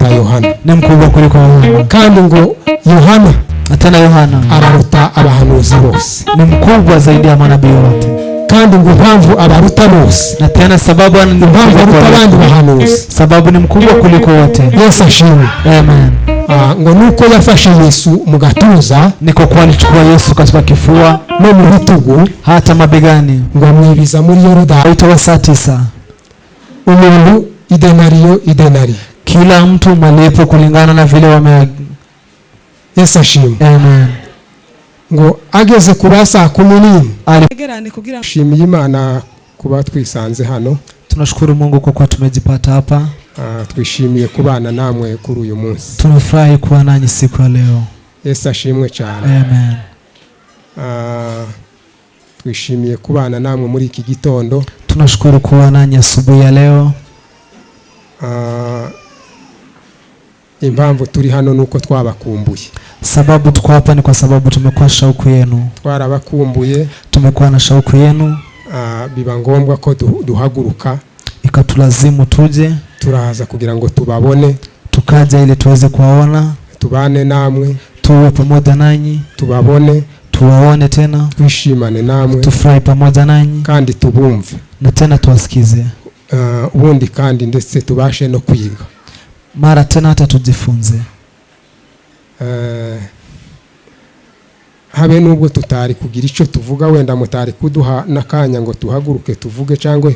Aruta Yohana. Ni mkubwa kuliko Yohana. Kandi ngo Yohana Na tena Yohana araruta abahanuzi bose. Ni mkubwa zaidi ya manabii wote. Kandi ngo impamvu abaruta bose, Na tena sababu ni impamvu mkubwa aruta kuliko- abandi bahanuzi, sababu ni mkubwa kuliko wote. Yesu ashimwe. Amen. Ah, ngo nuko yafashe Yesu mu gatuza Ni kwa kuwa alichukua Yesu katika kifua no mu bitugu hata mabegani. Ngo amwibiza muri Yorodani. Itawa saa 9. Umuntu idenariyo idenariyo. Kila mtu malipo kulingana na vile wame. Yesu ashimwe. Amen. Ngo ageze ku ba saa 11 Ali Twegerane kugira ngo Shimiye Imana kuba twisanze hano. Tunashukuru Mungu kwa kuwa tumejipata hapa. Ah, twishimiye kubana namwe kuri uyu munsi. Tunafurahi kuwa nanyi siku ya leo. Yesu ashimwe cyane. Amen. Ah, twishimiye kubana namwe muri iki gitondo. Tunashukuru kuwa nanyi asubuhi ya leo. Ah, impamvu turi hano ni uko twabakumbuye. Sababu tuko hapa ni kwa sababu tumekuwa shauku yenu. Twarabakumbuye. Tumekuwa na shauku yenu. Ah, biba ngombwa ko duhaguruka. Ikatulazimu tuje. Turaza kugira ngo tubabone. Tukaja ili tuweze kuwaona. Tubane namwe. Tuwe pamoja nanyi. Tubabone. Tuwaone tena. Twishimane namwe. Tufurahi pamoja nanyi. Kandi tubumve. Na tena tuwasikize. Ah, ubundi kandi ndetse tubashe no kwiga. Mara tena hata tujifunze. Eh, habe nubwo tutari kugira icyo tuvuga, wenda mutari kuduha n'akanya ngo tuhaguruke tuvuge cyangwa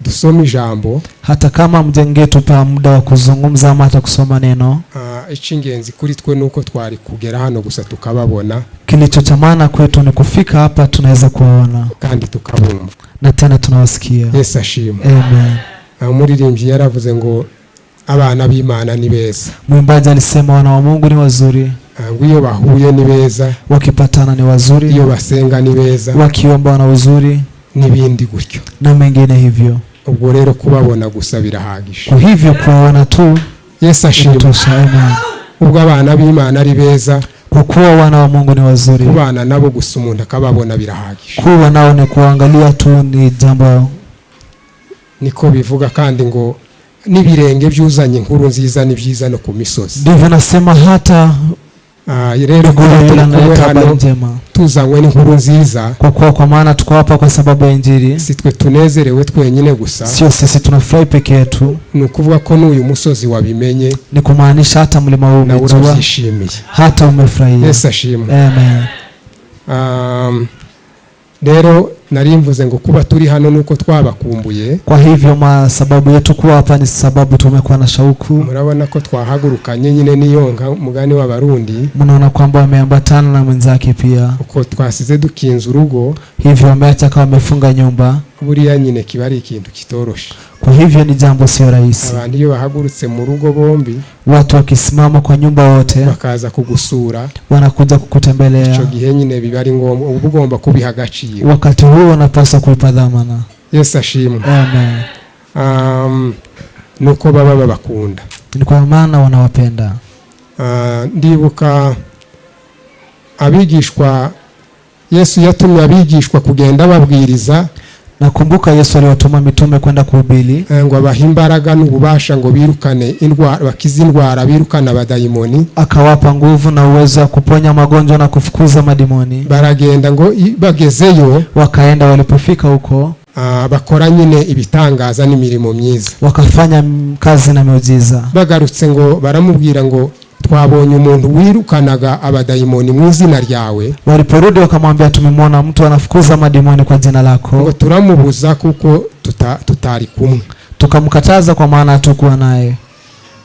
dusome ijambo, Hata kama mjengetupa muda wa kuzungumza ama hata kusoma neno, ah, icy'ingenzi kuri twe ni uko twari kugera hano gusa tukababona. Kilicho cha maana kwetu ni kufika hapa tunaweza kuwaona. Kandi tukabumva. Na tena tunawasikia. Yesu ashimwe. Amen. Ah, umuririmbyi yaravuze ngo abana b'Imana ni beza. Mwimbaji alisema wana wa Mungu ni wazuri. Ah, ngo iyo bahuye ni beza, Wakipatana ni wazuri, iyo basenga ni beza, wakiomba wana uzuri, n'ibindi gutyo. Na mengine hivyo. Ubwo rero kubabona gusa birahagije. Kwa hivyo kuwaona tu Yesu ashimwe. inatosha. Amen. Ubwo abana b'Imana ari beza, Kwa kuwa wana wa Mungu ni wazuri, kubana nabo gusa umuntu akababona birahagije. Kuwa nao ni kuangalia tu ni jambo. Niko bivuga kandi ngo n'ibirenge by'uzanye inkuru nziza ni byiza no ku misozi. Ndivyo nasema hata Ah, rero miguu kuba ya turi yule kumwe analeta habari hano njema. tuzanywe n'inkuru nziza, Kwa kuwa kwa maana tuko hapa kwa sababu ya Injili, si twe tunezerewe twenyine gusa, sio sisi tunafurahi peke yetu, ni ukuvuga ko n'uyu musozi wabimenye, ni kumaanisha hata mlima huu nawe umejua, urabyishimiye. Hata umefurahia. Yesu ashimwe. Amen. Rero nari mvuze ngo kuba turi hano nuko twabakumbuye. Kwa hivyo ma sababu yetu kuwa hapa ni sababu tumekuwa na shauku. Murabona ko twahagurukanye nyine n'iyonka mugani w'Abarundi. Mnaona kwamba wameambatana na mwenzake pia. Uko twasize dukinze urugo. Hivyo wameacha kama wamefunga nyumba. Buriya nyine kiba ari ikintu kitoroshe. Kwa hivyo ni jambo sio rahisi. Abantu iyo bahagurutse mu rugo bombi, Watu wakisimama kwa nyumba wote, bakaza kugusura, wanakuja kukutembelea. Icyo gihe nyine biba ari ngombwa uba ugomba kubiha agaciro. Wakati huo unapaswa kuipa dhamana. Yesu ashimwe. Amen. Nuko baba babakunda. Ni kwa maana wanawapenda. Ndibuka abigishwa, Yesu yatumye abigishwa kugenda babwiriza. Nakumbuka Yesu aliwatuma mitume kwenda kuhubiri. Ngo abahe imbaraga n'ububasha ngo birukane indwara, bakize indwara, birukane abadayimoni. Akawapa nguvu na uwezo wa kuponya magonjwa na kufukuza madimoni. Baragenda ngo bagezeyo, Wakaenda, walipofika huko, bakora nyine ibitangaza n'imirimo myiza. Wakafanya kazi na miujiza. Bagarutse ngo baramubwira ngo twabonye umuntu wirukanaga abadayimoni mu izina ryawe. Waliporudi wakamwambia tumemwona mtu anafukuza madimoni kwa jina lako. Ngo turamubuza kuko tutari kumwe. Tukamkataza kwa maana hatukuwa naye.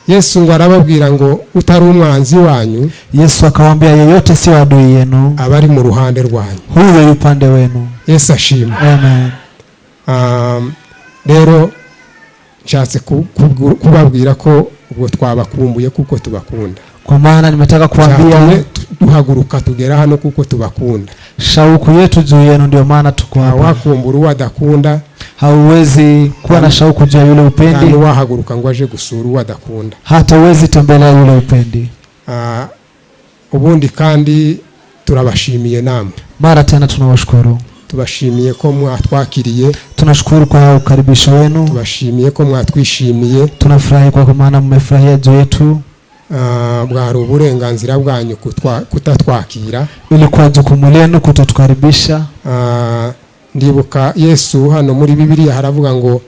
Yesu ngo arababwira ngo utari umwanzi wanyu, Yesu akawaambia yeyote sio adui yenu, aba ari mu ruhande rwanyu. Huyo yu upande wenu. Yesu ashimwe. Amen. Rero nshatse kubabwira ko ubwo twabakumbuye kuko tubakunda. Kwa maana nimetaka kuambia Cyatumye duhaguruka tugera hano kuko tubakunda. Shauku yetu juu yenu ndio maana tuko hapa. Hawakumbura uwo adakunda. Hauwezi kuwa na shauku juu ya yule upendi. Nta n'uwahaguruka ngo aje gusura uwo adakunda. Hata huwezi tembelea yule upendi. Ubundi kandi turabashimiye namwe. Mara tena tunawashukuru. Tubashimiye ko mwatwakiriye. Tunashukuru kwa ukaribisho wenu. Tubashimiye ko mwatwishimiye. Tunafurahi kwa maana mmefurahia juu yetu. Bwari uburenganzira bwanyu kutatwakira. Ilikuwa jukumu lenu kutotukaribisha. Ndibuka Yesu hano muri Bibiliya haravuga ngo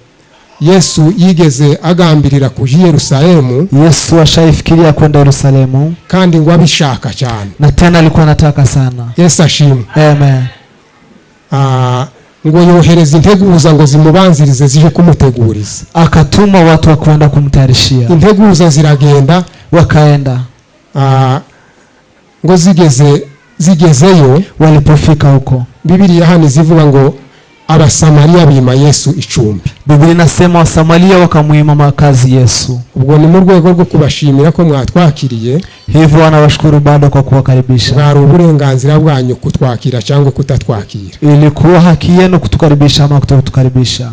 Yesu yigeze agambirira kuja i Yerusalemu. Yesu ashaifikiria kwenda Yerusalemu. Kandi ngo abishaka cyane. Na tena alikuwa anataka sana. Yesu ashimwe. Amen. Ngo yohereza integuza ngo zimubanzirize zije kumuteguriza. Akatuma watu wa kwenda kumtayarishia. Integuza ziragenda. Wakaenda. Ngo zigezeyo, Walipofika huko, Bibiliya hano izivuga ngo Abasamariya bima Yesu icumbi. Biblia inasema Wasamaria wakamwima makazi Yesu. Ubwo ni mu rwego rwo kubashimira ko mwatwakiriye. Hivyo wanawashukuru bado kwa kuwakaribisha. Bwari uburenganzira bwanyu kutwakira cyangwa kutatwakira. Ilikuwa haki yenu kutukaribisha ama kutokutukaribisha.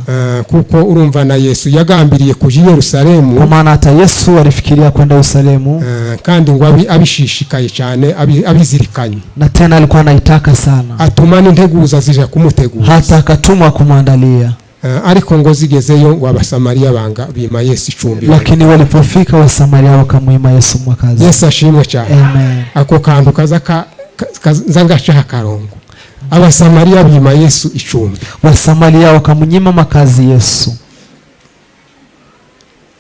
Kuko urumva na Yesu yagambiriye kuja i Kwa Yerusalemu. maana hata Yesu alifikiria kwenda Yerusalemu. Kandi ngo abishishikaye cyane, abizirikanye. Na tena alikuwa anaitaka sana. Atuma n'integuza zija kumutegura. Hata akatumwa kumwandalia. Ariko ngo zigezeyo ngo Abasamariya banga bima Yesu icumbi. Lakini walipofika Wasamaria wakamwima Yesu makazi. Yesu ashimwe cyane. Amen. Ako kantu kaza kaza ngacaho akarongo, Abasamariya bima Yesu icumbi. Wasamaria wakamnyima makazi Yesu.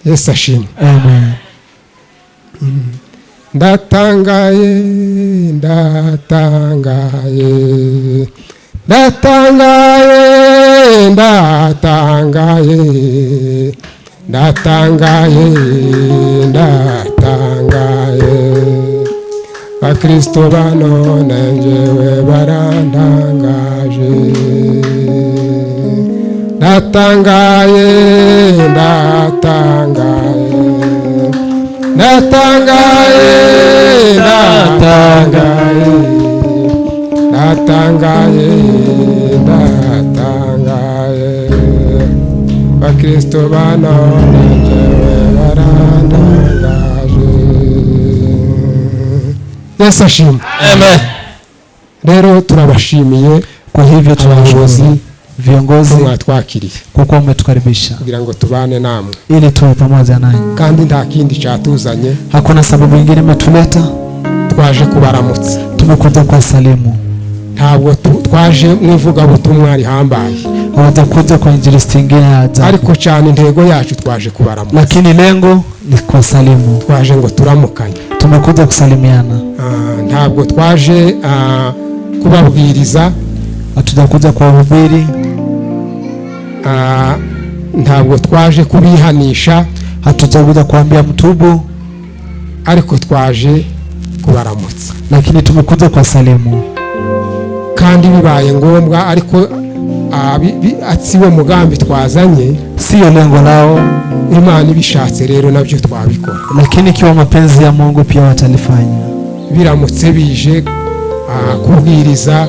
Yesu ashimwe. Amen. Ndatangaye, ndatangaye, ndatangaye, ndatangaye, ndatangaye, ndatangaye, Bakristo ba none njyewe barantangaje. Ndatangaye, ndatangaye, ndatangaye, ndatangaye, ndatangaye, ndatangaye, Bakristo ba none njyewe barantangaje. Yesu ashimwe. Amen. Rero turabashimiye Kwa hivyo abayobozi tunawashukuru viongozi ko mwatwakiriye kwa kuwa mmetukaribisha kugira ngo tubane namwe. Ili tuwe pamoja nanyi. Kandi nta kindi cyatuzanye. Hakuna sababu nyingine imetuleta. Twaje kubaramutsa. Tumekuja kuwasalimu. Ntabwo twaje mu ivugabutumwa rihambaye. Hawajakuja kwa injilisti ingine ya ajabu. Ariko cyane intego yacu twaje kubaramutsa. Lakini lengo ni kuwasalimu. Twaje ngo turamukanye. Tumekuja kusalimiana. Ntabwo twaje kubabwiriza. Hatujakuja kuwahubiri. Ntabwo twaje kubihanisha. Hatujakuja kuambia mtubu. Ariko twaje kubaramutsa. Lakini tumekuja kuwasalimu. Kandi bibaye ngombwa ariko siwo mugambi twazanye. Sio lengo lao. Imana ibishatse rero nabyo twabikora. Lakini ikiwa mapenzi ya Mungu pia watalifanya. Biramutse bije kubwiriza,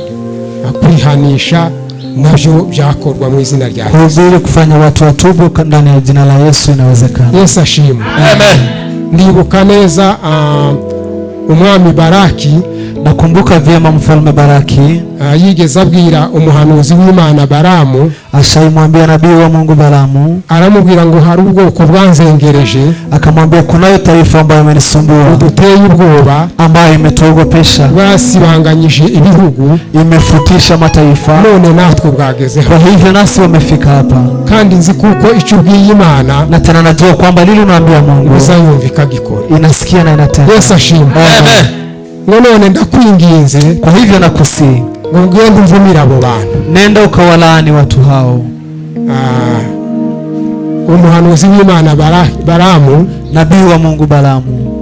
kwihanisha nabyo byakorwa mu izina rya Yesu. Kuhubiri, kufanya watu watubu ndani ya jina la Yesu inawezekana. Yesu ashimwe. Amen. Ndibuka neza umwami Baraki. Nakumbuka vyema mfalme Baraki. Yigeze abwira umuhanuzi w'Imana Balamu. Ashaimwambia nabii wa Mungu Balamu. Aramubwira ngo hari ubwoko bwanzengereje. Akamwambia kunayo taifa ambayo imenisumbua. Buduteye ubwoba. Ambayo imetuogopesha. Bwasibanganyije ibihugu. Imefutisha mataifa. None natwe bwagezeho. Kwa hivyo nasi wamefika hapa. Kandi nzi kuko icyo ubwiye Imana, na tena najua kwamba lile unaambia Mungu uzayumva ikagikora. Inasikia na inatenda. Yesu ashimwe. Amen. None ndakwinginze. Kwa hivyo nakusihi. Ngo ugende umvumire abo bantu. Nenda ukawalaani watu hao. Umuhanuzi w'Imana Balamu, nabii wa Mungu Balamu,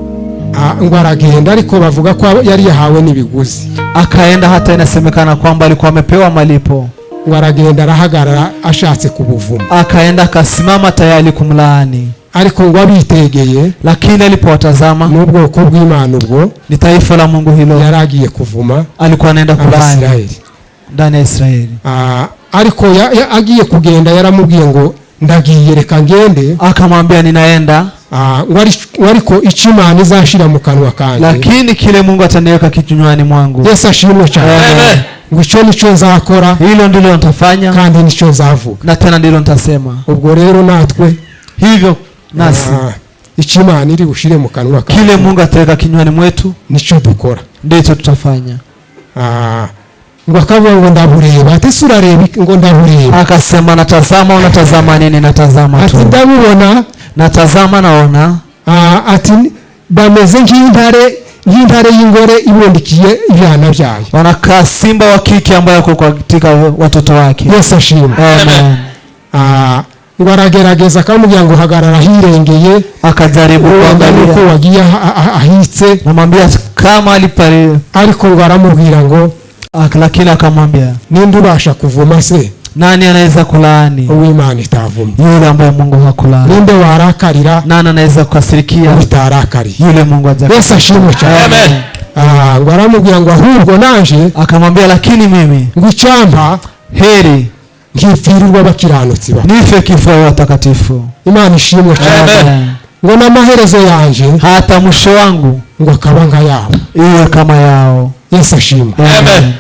ngo aragenda ariko bavuga ko yari yahawe n'ibiguzi. Akaenda, hata inasemekana kwamba alikuwa amepewa malipo. Ngo aragenda arahagarara ashatse kubuvuma. Akaenda akasimama tayari kumlaani. Ariko ngo abitegeye, lakini alipowatazama, n'ubwoko bw'Imana ubwo ni taifa la Mungu hilo, yaragiye kuvuma alikuwa anaenda kulaani Abisirayeli ndani ya Israeli. Ariko agiye kugenda yaramubwiye ngo ndagiye reka ngende. Akamwambia ninaenda. Ngo ariko icyo Imana izashira mu kanwa kanjye, lakini kile Mungu ataniweka kinywani mwangu. Yesu ashimwe cyane. Amen. Ngo icyo nicyo nzakora, Hilo ndilo nitafanya kandi nicyo nzavuga. Na tena ndilo nitasema. Ubwo rero natwe, Hivyo nasi, icyo Imana iri bushire mu kanwa kile kacu, Mungu ataweka kinywani mwetu nicyo dukora. Ndicho tutafanya. Ngo akavuga ngo ndabureba, ati ese urareba iki? Ngo ndabureba. Akasema natazama, unatazama nini? Natazama Ati tu. ndabubona. Natazama, naona. Ati bameze nk'intare y'ingore ibundikiye ibyana byayo. Wanakaa simba wa kike ambaye ako katika watoto wake. Yesu ashimwe. Amen. Ngo aragerageza akamubwira ngo hagarara ahirengeye, Akajaribu wenda nuko kuangalia, wagiye ahitse. Namwambia kama alipale. Ariko ngo aramubwira ngo, Lakini akamwambia, ninde ubasha kuvuma se nani anaweza kulaani uw'Imana itavuma? Yule ambaye Mungu hakulaani? Ninde warakarira Nani anaweza kukasirikia utarakariye? yule Mungu haja? Yesu ashimwe cyane. Amen. Ngo aramubwira ngo ahubwo nanje, Akamwambia lakini mimi, ngo icyampa heri nkipfirirwa abakiranutsi ba nife kifo ya watakatifu. Imana ishimwe cyane. Amen. Ngo n'amaherezo yanje Hata mwisho wangu ngo akaba nka yabo. Iwe kama yao. Yesu ashimwe. Amen.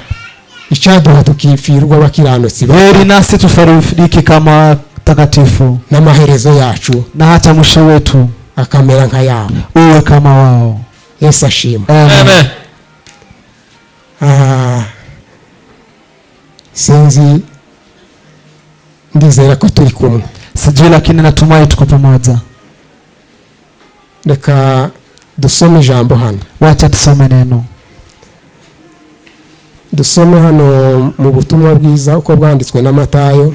Icyaduha tukipfirwa abakiranutsi ba Heri nasi tufariki kama takatifu, n'amaherezo yacu na hata mwisho wetu akamera nka yabo. Uwe kama wao. Yesu ashimwe. Amen. Sinzi, ndizera ko turi kumwe. Sijui, lakini natumai tuko pamoja. Reka dusome ijambo hano. Wacha tusome neno. Dusome hano mu butumwa bwiza uko bwanditswe na Matayo.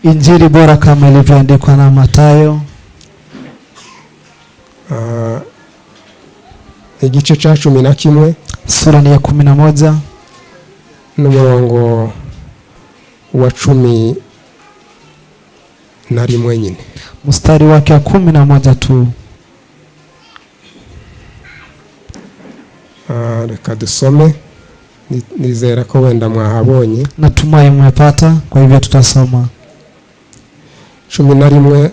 Injili bora kama ilivyoandikwa na Mathayo. Igice cya 11, Sura ni ya 11, n'umurongo wa 11 nyine. Mstari wake wa 11 tu. Reka dusome. Nizera ko wenda mwahabonye. Natumai mmepata, kwa hivyo tutasoma. 11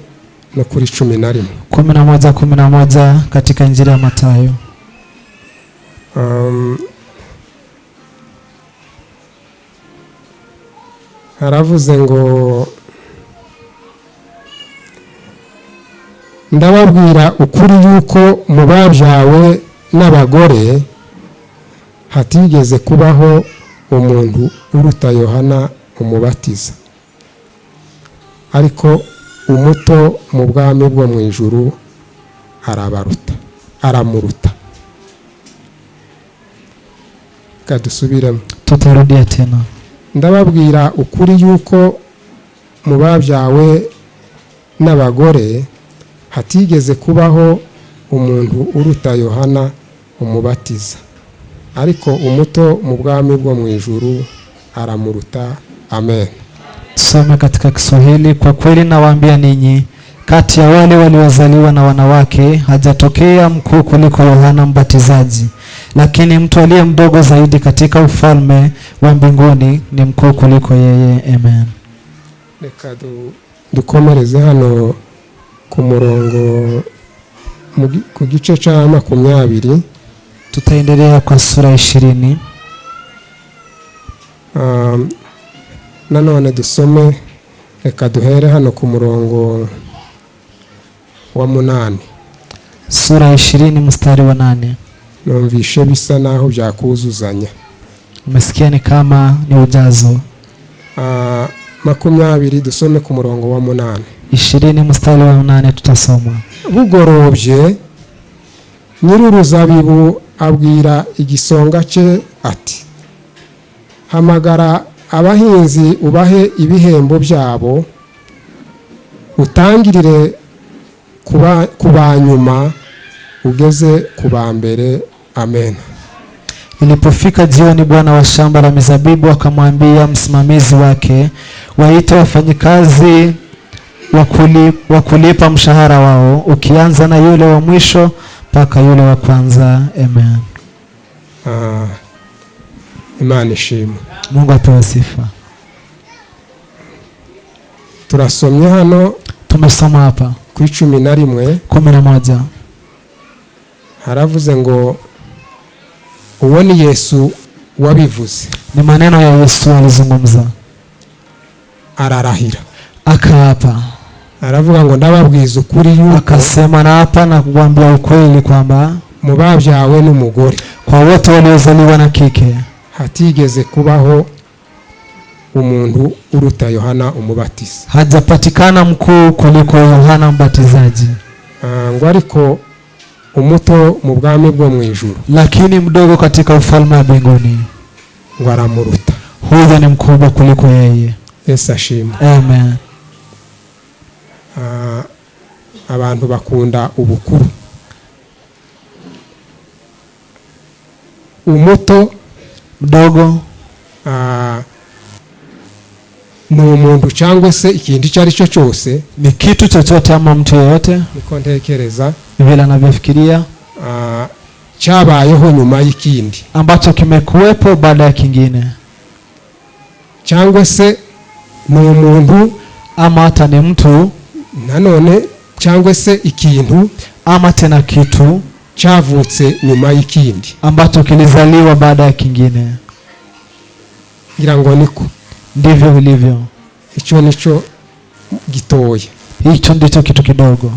no kuri 11. 11 11 katika Injili ya Mathayo. Haravuze ngo ndababwira ukuri yuko mu babyawe n'abagore hatigeze kubaho umuntu uruta Yohana umubatiza, ariko umuto mu bwami bwo mu ijuru arabaruta, aramuruta. Kadusubiremo. Tutarudia tena. Ndababwira ukuri yuko mu babyawe n'abagore hatigeze kubaho umuntu uruta Yohana umubatiza, ariko umuto mu bwami bwo mu ijuru aramuruta. Amen. Tusome katika Kiswahili. Kwa kweli nawaambia ninyi, kati ya wale waliozaliwa na wanawake hajatokea mkuu kuliko Yohana Mbatizaji, lakini mtu aliye mdogo zaidi katika ufalme wa mbinguni ni mkuu kuliko yeye. Amen. Reka dukomereze hano ku murongo ku gice cya 20. Tutaendelea kwa sura 20. Nanone dusome, reka duhere hano ku murongo wa 8. Sura 20 mstari wa 8. Numvishe bisa naho byakuzuzanya. Umesikia ni kama ni ujazo. 20 dusome ku murongo wa 8. 20 mstari wa 8 tutasoma. Bugorobye nyir'uruzabibu abwira igisonga cye ati hamagara abahinzi ubahe ibihembo byabo, utangirire ku ba nyuma ugeze ku ba mbere. Amen. Ilipofika jioni, bwana wa shamba la mizabibu akamwambia msimamizi wake, waite wafanyikazi wa kulipa mshahara wao, ukianza na yule wa mwisho mpaka yule wa kwanza. Amen. Imana ishimwe. Mungu apewe sifa. Turasomye hano, Tumesoma hapa ku 11, 11. Haravuze ngo uwo ni Yesu Wabivuze. Ni maneno ya Yesu alizungumza. Ararahira. Akaapa. Aravuga ngo ndababwiza ukuri yuko, Akasema naapa na kuambia ukweli kwamba mu babyawe n'umugore, kwa wote waliozaliwa na kike, hatigeze kubaho umuntu uruta Yohana Umubatiza. Hajapatikana mkuu kuliko Yohana Mbatizaji. Ah, ngo ariko umuto mu bwami bwo mu ijuru, Lakini mdogo katika ufalme wa mbinguni, ngo aramuruta. Huyo ni mkubwa kuliko yeye. Yesu ashimwe. Amen. Ah, abantu bakunda ubukuru, umuto, Mdogo, ah, ni umuntu cyangwa se ikintu icyo ari cyo cyose, ni kitu chochote ama mtu yeyote, niko ntekereza, vile anavyofikiria, ah, cyabayeho nyuma y'ikindi, ambacho kimekuwepo baada ya kingine, cyangwa se ni umuntu, ama hata ni mtu, nanone cyangwa se ikintu ama tena kitu cyavutse nyuma y'ikindi. Ambacho kilizaliwa baada ya kingine. Ngira ngo niko. Ndivyo vilivyo. Icyo nicyo gitoya. Hicho ndicho kitu kidogo.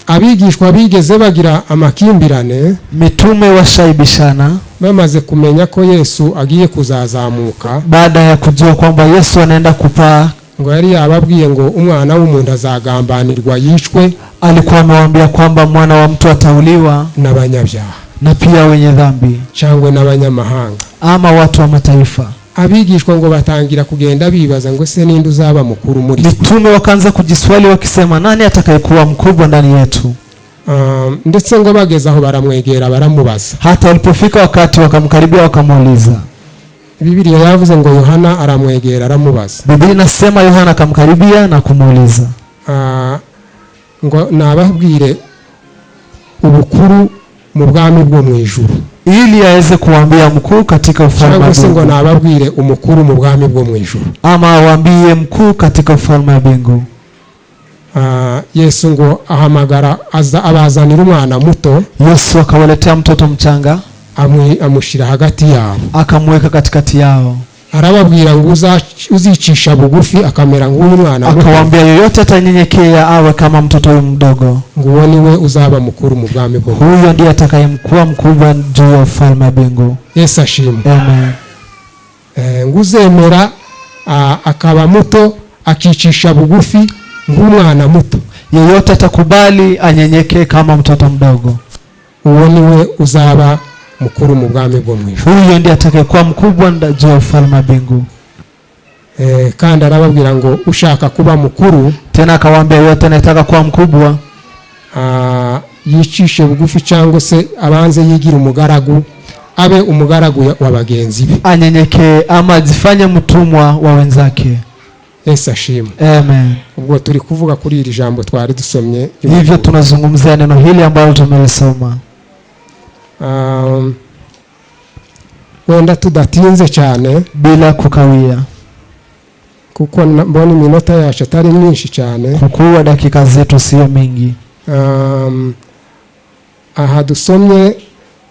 Abigishwa bigeze bagira amakimbirane, Mitume washaibishana, bamaze kumenya ko Yesu agiye kuzazamuka, baada ya kujua kwamba Yesu anaenda kupaa. Ngo yari yababwiye ngo umwana w'umuntu azagambanirwa yicwe Alikuwa amewaambia kwamba mwana wa mtu atauliwa n'abanyabyaha, na pia wenye dhambi, cyangwa n'abanyamahanga. Ama watu wa mataifa. Abigishwa ngo batangira kugenda bibaza ngo ese ninde uzaba mukuru muri twe? Mitume wakaanza kujiswali wakisema, nani atakayekuwa mkubwa ndani yetu? Ndetse ngo bageze aho baramwegera baramubaza. Hata walipofika wakati wakamkaribia wakamuuliza. Bibiliya yavuze ngo Yohana aramwegera aramubaza. Biblia inasema Yohana akamkaribia na kumuuliza. Ah, ngo nababwire ubukuru mu bwami bwo mu ijuru, ili aweze kuwaambia mkuu katika ufalme wa cyangwa se ngo mbingu, nababwire umukuru mu bwami bwo mu ijuru. Ama awaambie mkuu katika ufalme wa mbingu. Ah, Yesu ngo ahamagara aza abazanira umwana muto, Yesu akawaletea mtoto mchanga, amushyira hagati yabo, akamweka katikati yao, arababwira ngo uzicisha bugufi akamera nk'uyu mwana muto, akawaambia yoyote atanyenyekea awe kama mtoto huyu mdogo, ngo uwo niwe uzaba mukuru mu bwami bwo mu huyo ndiye atakayemkuwa mkubwa juu ya ufalme wa mbingu. Yesu ashimwe. Amen. Eh, ngo uzemera ah, akaba muto akicisha bugufi nk'umwana muto, Yeyote atakubali anyenyekee kama mtoto mdogo, uwo niwe uzaba mukuru mu bwami bwo mu ijuru. Huyo ndiye atakayekuwa mkubwa juu ya ufalme wa mbingu. Eh, kandi arababwira ngo ushaka kuba mukuru, Tena akawaambia yoyote anayetaka kuwa mkubwa, ah, yicishe bugufi cyangwa se abanze yigire umugaragu, abe umugaragu wa bagenzi be. Anyenyekee ama ajifanye mtumwa wa wenzake. Yesu ashimwe. Amen. Ubwo turi kuvuga kuri iri jambo twari dusomye. Hivyo tunazungumzia neno hili ambalo tumelisoma. Wenda tudatinze cyane, Bila kukawia, kuko mbona iminota yacu atari myinshi cyane. Kwa kuwa dakika zetu sio mingi. Aha dusomye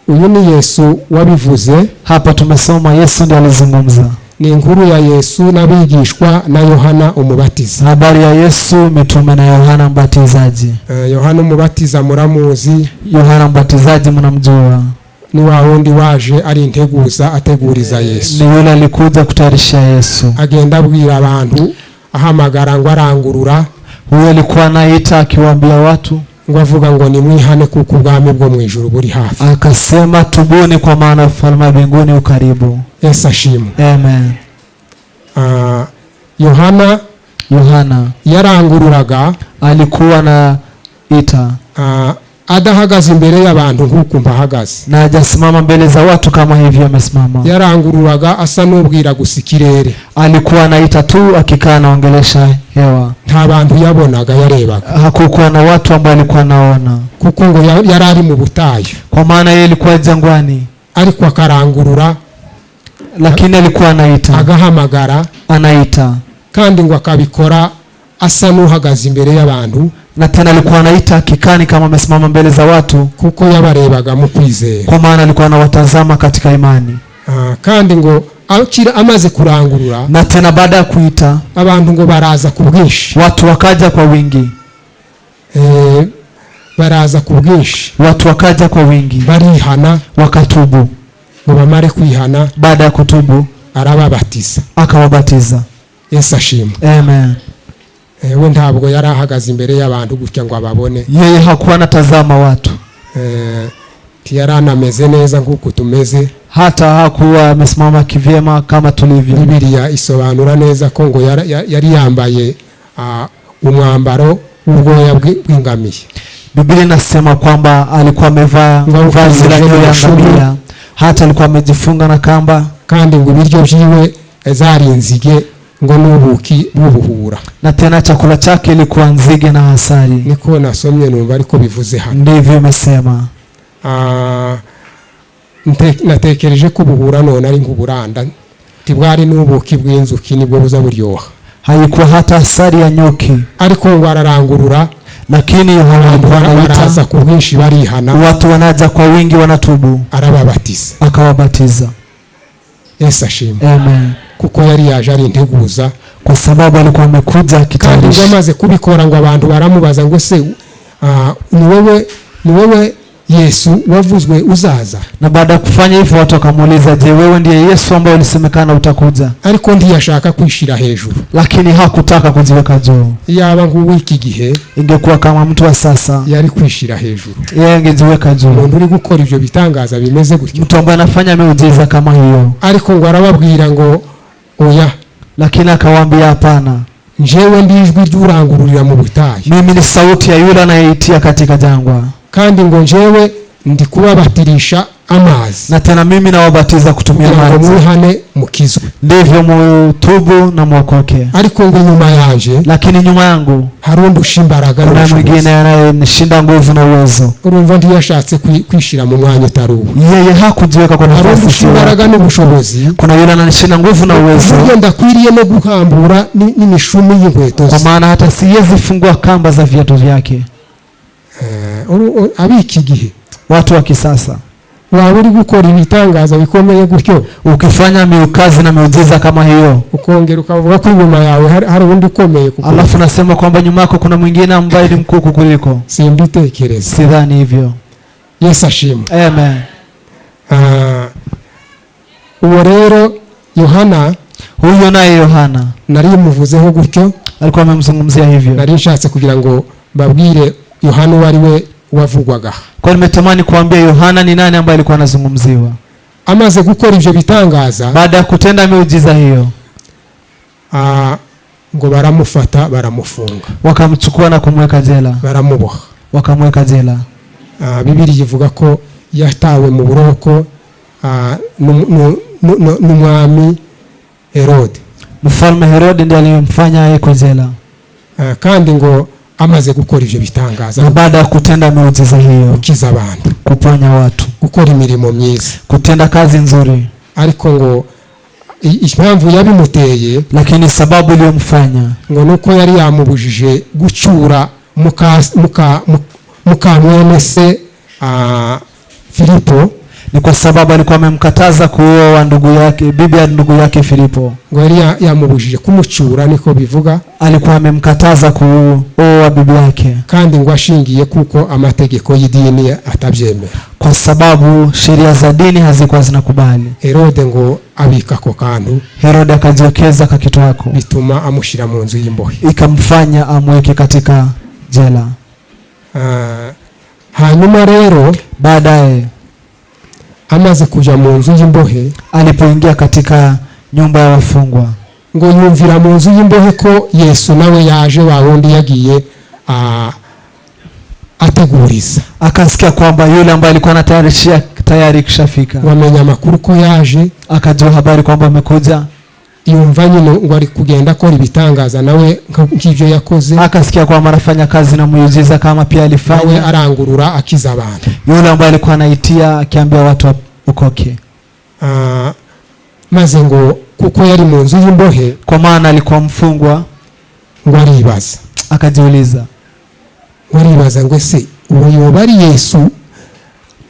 uyu ni Yesu wabivuze. Hapa tumesoma Yesu ndiye alizungumza. Ni inkuru ya Yesu n'abigishwa na Yohana Umubatiza. Habari ya Yesu, mitume na Yohana Mbatizaji. Eh, Yohana Umubatiza muramuzi. Yohana Mbatizaji mnamjua. Ni wa wundi waje ari integuza ateguriza Yesu. Ni yule alikuja kutayarisha Yesu. Agenda abwira abantu ahamagara ngo arangurura, Huyo alikuwa anaita akiwaambia watu, ngo avuga ngo nimwihane kuko ubwami bwo mu ijuru buri hafi. Akasema tubuni kwa maana ufalme wa mbinguni ukaribu. Yesu ashimwe. Amen. Ah, Yohana Yohana yarangururaga, alikuwa anaita, ah, adahagaze imbere y'abantu nk'uku mpahagaze, na hajasimama mbele za watu kama hivi amesimama. Yarangururaga asa n'ubwira gusa ikirere. Alikuwa anaita tu akikaa anaongelesha hewa. Nta bantu yabonaga yarebaga, Hakukuwa na watu ambao alikuwa anaona, kuko ngo yari ari mu butayu, kwa maana yeye ilikuwa jangwani, ariko akarangurura, lakini alikuwa anaita, agahamagara, anaita, kandi ngo akabikora asa n'uhagaze imbere y'abantu, Na tena alikuwa anaita kikani kama amesimama mbele za watu, kuko yabarebaga mu kwizera. Kwa maana alikuwa anawatazama katika imani. Ah, kandi ngo akira amaze kurangurura, Na tena baada ya kuita, abantu ngo baraza ku bwinshi. Watu wakaja kwa wingi. Eh, baraza ku bwinshi. Watu wakaja kwa wingi. Barihana. Wakatubu. Ngo bamare kwihana, Baada ya kutubu, arababatiza. Akawabatiza. Yesu ashimwe. Amen. Eh, we ntabwo yari ahagaze imbere y'abantu gutya ngo ababone. Yeye hakuwa anatazama watu. Eh, ntiyari anameze neza nk'uko tumeze. Hata hakuwa amesimama kivyema kama tulivyo. Bibiliya isobanura neza ko ngo yari yambaye umwambaro w'ubwoya bw'ingamiya. Biblia inasema kwamba alikuwa amevaa Ngo vazi la nyoya ya ushuru. ngamia, hata alikuwa amejifunga na kamba. Kandi ngo ibiryo byiwe zari inzige ngo n'ubuki bw'ubuhura. Na tena chakula chake ilikuwa nzige na asali. Niko nasomye numva ariko bivuze hano. Ndivyo imesema. Ah, natekereje ko ubuhura none ari nk'uburanda ntibwari n'ubuki bw'inzuki nibwo buza buryoha. Haikuwa hata asali ya nyuki. Ariko ngo ararangurura, Lakini Yohana abantu alikuwa baraza anaita, ku bwinshi barihana, watu wanaja kwa wingi, wanatubu. Arababatiza. Akawabatiza. Yesu ashimwe. Amen. Kuko yari yaje ari integuza. Kwa sababu alikuwa amekuja Kandi ngo akitayarisha. amaze kubikora ngo abantu baramubaza ngo se ni wowe Yesu wavuzwe uzaza? Na baada ya kufanya hivyo watu wakamuuliza, je, wewe ndiye Yesu ambaye ulisemekana utakuja? Ariko ntiyashaka kwishira hejuru. Lakini hakutaka kujiweka juu. Yaba nk'uw'iki gihe, Ingekuwa kama mtu wa sasa, yari kwishira hejuru. Yeye angejiweka juu. Umuntu uri gukora ibyo bitangaza bimeze gutyo. Mtu ambaye anafanya miujiza kama hiyo. Ariko ngo arababwira ngo oya. Lakini akawaambia hapana. Njyewe ndi ijwi ry'urangururira mu butayu. Mimi ni sauti ya yule anayeitia katika jangwa. Kandi ngo njyewe ndi kubabatirisha amazi, Na tena mimi nawabatiza kutumia kugira ngo maji, mwihane mukizwe. Ndivyo mutubu na mwokoke. Ariko ngo nyuma yanje Lakini nyuma yangu hari undusha imbaraga kuna n'ubushobozi. mwingine anayenishinda nguvu na uwezo. Urumva ntiyashatse kwishira mu mwanya utari uwo. Yeye hakujiweka kwa Hari nafasi undusha sio yake. imbaraga n'ubushobozi, Kuna yule ananishinda nguvu na uwezo, uburyo ndakwiriye no guhambura n'imishumi y'inkweto kwa ze. maana hata siwezi fungua kamba za viatu vyake. Eh, ab'iki gihe, Watu wa kisasa, waba uri gukora ibitangaza bikomeye gutyo, ukifanya miukazi na miujiza kama hiyo, ukongera ukavuga ko inyuma yawe hari undi ukomeye kuko alafu nasema kwamba nyuma yako kuna mwingine ambaye ni mkuu kukuliko, simbitekereza. sidhani hivyo. Yesu ashimwe. Amen. Ah, uwo rero Yohana, Huyo naye Yohana nari muvuzeho gutyo. Alikuwa amemzungumzia hivyo. Nari nshatse kugira ngo babwire Yohana uwo ari we wavugwaga. Kwa nimetamani kuambia Yohana ni nani ambaye alikuwa anazungumziwa. Amaze gukora ibyo bitangaza, Baada ya kutenda miujiza hiyo, ngo baramufata baramufunga. Wakamchukua na kumweka jela. Baramuboha. Wakamweka jela. Ah, Bibiliya ivuga ko yatawe mu buroko n'umwami Herode. Mfalme Herode ndiye aliyemfanya awekwe jela. Ah, kandi ngo amaze gukora ibyo bitangaza, Na baada ya kutenda miujiza hiyo, gukiza abantu, kuponya watu, gukora imirimo myiza, kutenda kazi nzuri, ariko ngo impamvu yabimuteye, lakini sababu iliyomfanya, ngo nuko yari yamubujije gucyura muka mwene se Filipo. Ni kwa sababu alikuwa amemkataza kuoa ndugu yake, bibi ya ndugu yake Filipo. Ngo yari yamubujije kumucyura niko bivuga. Alikuwa amemkataza kuoa bibi yake, kandi ngo ashingiye kuko amategeko y'idini atabyemera. Kwa sababu sheria za dini hazikuwa zinakubali. Herode ngo abika ako kantu, Herode akajiwekeza kakitwako, bituma amushyira mu nzu y'imbohe. Ikamfanya amweke katika jela. Ah, hanyuma rero, Baadaye, amaze kujya mu nzu y'imbohe, alipoingia katika nyumba ya wafungwa, ngo yumvira mu nzu y'imbohe ko Yesu nawe yaje wa wundi yagiye ateguriza. Akasikia kwamba yule ambaye alikuwa anatayarishia tayari kushafika. Bamenya amakuru ko yaje. Akajua habari kwamba amekuja. Yumva nyine ngo ari kugenda akora ibitangaza nawe nk'ibyo yakoze. Akasikia kwamba anafanya kazi na muujiza kama pia Nawe alifanya, arangurura akiza abantu. Yule ambaye alikuwa anaitia akiambia watu waokoke. Ah, maze ngo kuko yari mu nzu y'imbohe, Kwa maana alikuwa mfungwa, ngo aribaza, akajiuliza, Waribaza ngo ese uwo yoba ari Yesu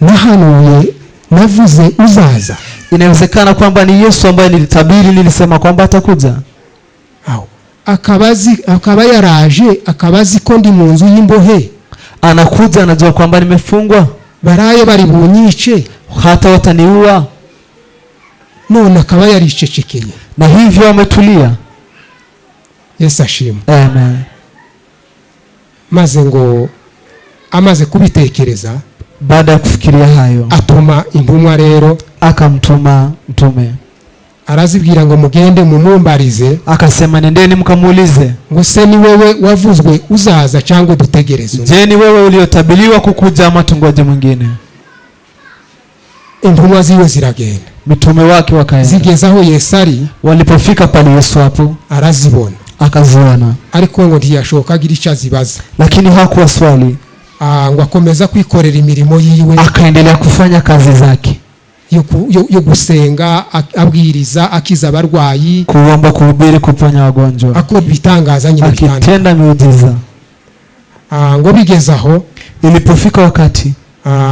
nahanuye navuze uzaza? Inawezekana kwamba ni Yesu ambaye nilitabiri, nilisema kwamba atakuja. Aho akaba yaraje, akaba azi ko ndi mu nzu y'imbohe. Anakuja anajua kwamba nimefungwa, baraye bari bunyice, hata wataniua, none akaba yaricecekeye, na hivyo ametulia. Yesu ashimwe. Amen. Maze ngo amaze kubitekereza, baada ya kufikiria hayo, atuma intumwa rero, akamtuma mtume, arazibwira ngo mugende mumumbarize, akasema nendeni mkamuulize, ngo se ni wewe wavuzwe uzaza cyangwa dutegereze? Je, ni wewe uliotabiliwa kukuja ama tungoje mwingine? Intumwa ziwe ziragenda, mitume wake wakaenda, zigeze aho Yesu ari, walipofika pale Yesu hapo arazibona, akaziona, ariko ngo ntiyashoka agira icyo azibaza, lakini hakuwa swali. Ngo akomeza kwikorera imirimo yiwe, akaendelea kufanya kazi zake yo gusenga, abwiriza, akiza abarwayi, kuomba, kuhubiri, kuponya wagonjwa, akora ibitangaza nyine, akitenda miujiza. Ngo bigeze aho, ilipofika wakati,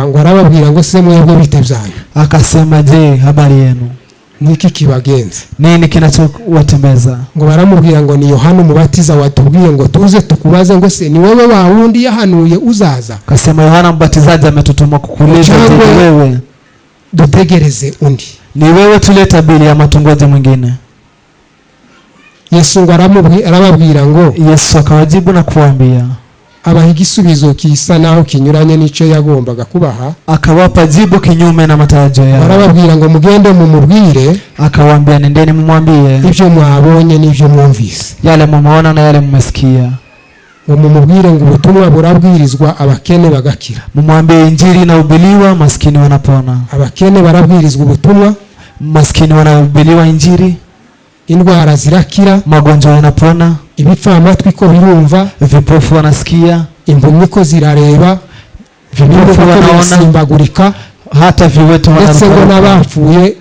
ngo arababwira ngo se mwebwe bite byanyu? Akasema je, habari yenu? Niki kibagenza? Nini kinachowatembeza? Ngo baramubwira ngo ni Yohana Umubatiza watubwiye ngo tuze tukubaze ngo se ni wewe wa wundi yahanuye uzaza? Akasema Yohana Mbatizaji ametutuma kukuuliza, je, ni wewe dutegereze undi? Ni wewe tuliyetabiri ama tungoje mwingine? Yesu ngo arababwira ngo, Yesu akawajibu na kuambia, abaha igisubizo kisa naho kinyuranye n'icyo yagombaga kubaha, akawapa jibu kinyume na matarajio yao. Arababwira ngo mugende mumubwire, akawaambia nendeni mumwambie ibyo mwabonye n'ibyo mwumvise, yale mumeona na yale mmesikia. Ngo mumubwire ngo ubutumwa burabwirizwa abakene bagakira, mumwambie injili inahubiriwa maskini wanapona. Abakene barabwirizwa ubutumwa, maskini wanahubiriwa injili, indwara zirakira, magonjwa yanapona, ibipfamatwi ko birumva, vipofu wanasikia, impumyi ko zirareba, vipofu wanaona, simbagurika, hata viwete ndetse ngo wanaruka, n'abapfuye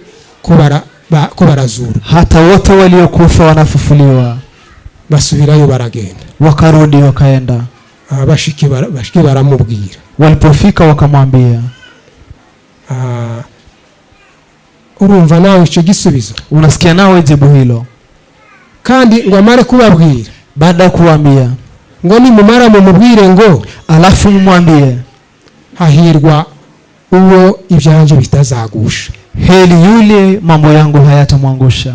ko barazura, hata wote waliokufa wanafufuliwa. Basubirayo baragenda, wakarudi wakaenda. Bashike baramubwira. Walipofika wakamwambia. Urumva nawe icyo gisubizo? Unasikia nawe jibu hilo? Kandi ngo amare kubabwira, baada ya kuambia, ngo nimumara mumubwire ngo, alafu mumwambie, hahirwa uwo ibyanje bitazagusha, heri yule mambo yangu hayatamwangusha.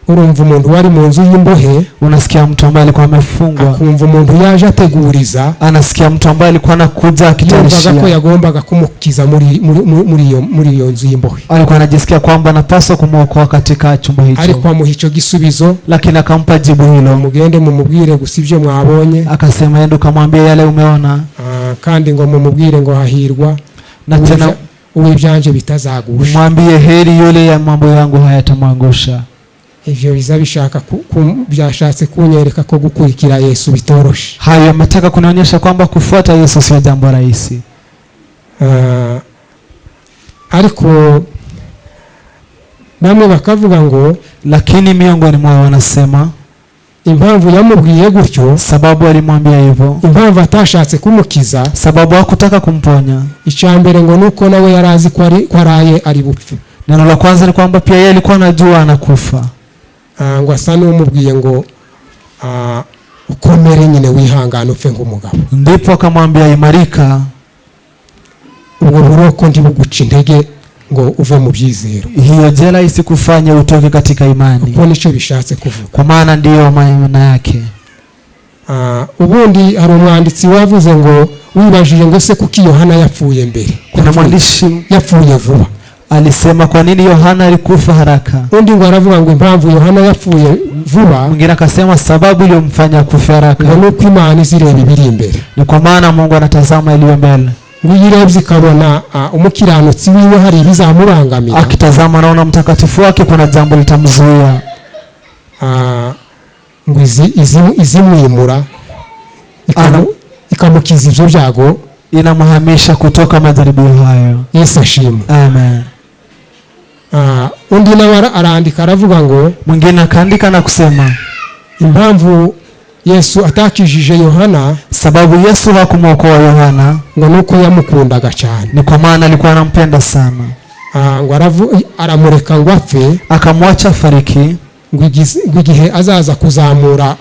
Urumva umuntu wari mu nzu y'imbohe, unasikia mtu ambaye alikuwa amefungwa, akumva umuntu yaje ateguriza, anasikia mtu ambaye alikuwa anakuja akitayarishia, yumvaga ko yagombaga kumukiza muri iyo nzu y'imbohe, alikuwa anajisikia kwamba anapaswa kumuokoa katika chumba hicho, ariko amuha icyo gisubizo, lakini akampa jibu hilo, mugende mumubwire gusa ibyo mwabonye, akasema enda ukamwambie yale umeona, kandi ngo mumubwire ngo hahirwa na tena uwo ibyanje bitazagusha, mwambie heri yule ya mambo yangu hayatamwangusha. Ivyo biza bishaka byashatse kunyereka ko gukurikira Yesu bitoroshe. Hayo ametaka kunionyesha kwamba kufuata Yesu sio jambo rahisi. Ariko bamwe bakavuga ngo, lakini miongoni mwao wanasema, impamvu yamubwiye gutyo, sababu alimwambia hivyo, impamvu atashatse kumukiza, sababu hakutaka kumponya, icyambere ngo nuko nawe yarazi ko araye ari bupfe. Neno la kwanza ni kwamba pia yeye alikuwa anajua anakufa. Ngo asa n'umubwiye ngo ukomere nyine wihangane upfe nk'umugabo. Ndipo akamwambia imarika, ubwo buroko ntibuguca intege ngo uve mu byizero, hiyo jela isikufanye utoke katika imani, kuko nicyo bishatse kuvuga, kwa maana ndiyo maana yake. Ubundi hari umwanditsi wavuze ngo wibajije ngo se kuki Yohana yapfuye mbere? Kuna mwandishi yapfuye vuba, alisema kwa nini Yohana alikufa haraka? Undi ngo aravuga ngo impamvu Yohana yapfuye vuba, mwingine akasema sababu iliyomfanya kufa haraka ngo nuko Imana izireba ibiri imbere, ni kwa maana Mungu anatazama iliyo mbele. Ngo yirebye ikabona umukiranutsi wiwe hari ibizamubangamira, akitazama naona mtakatifu wake kuna jambo litamzuia, ngo izimwimura ikamukiza ivyo byago, inamhamisha kutoka majaribio hayo. Yesu ashimwe. Amen. Undi nawe arandika aravuga ngo, mwingine akaandika na kusema, impamvu Yesu atakijije Yohana, Sababu Yesu hakumwokoa Yohana ngo nuko yamukundaga cyane. ni kwa maana alikuwa anampenda sana. Ngo aramureka ngo apfe, Akamwacha afariki, ngo igihe azaza kuzamura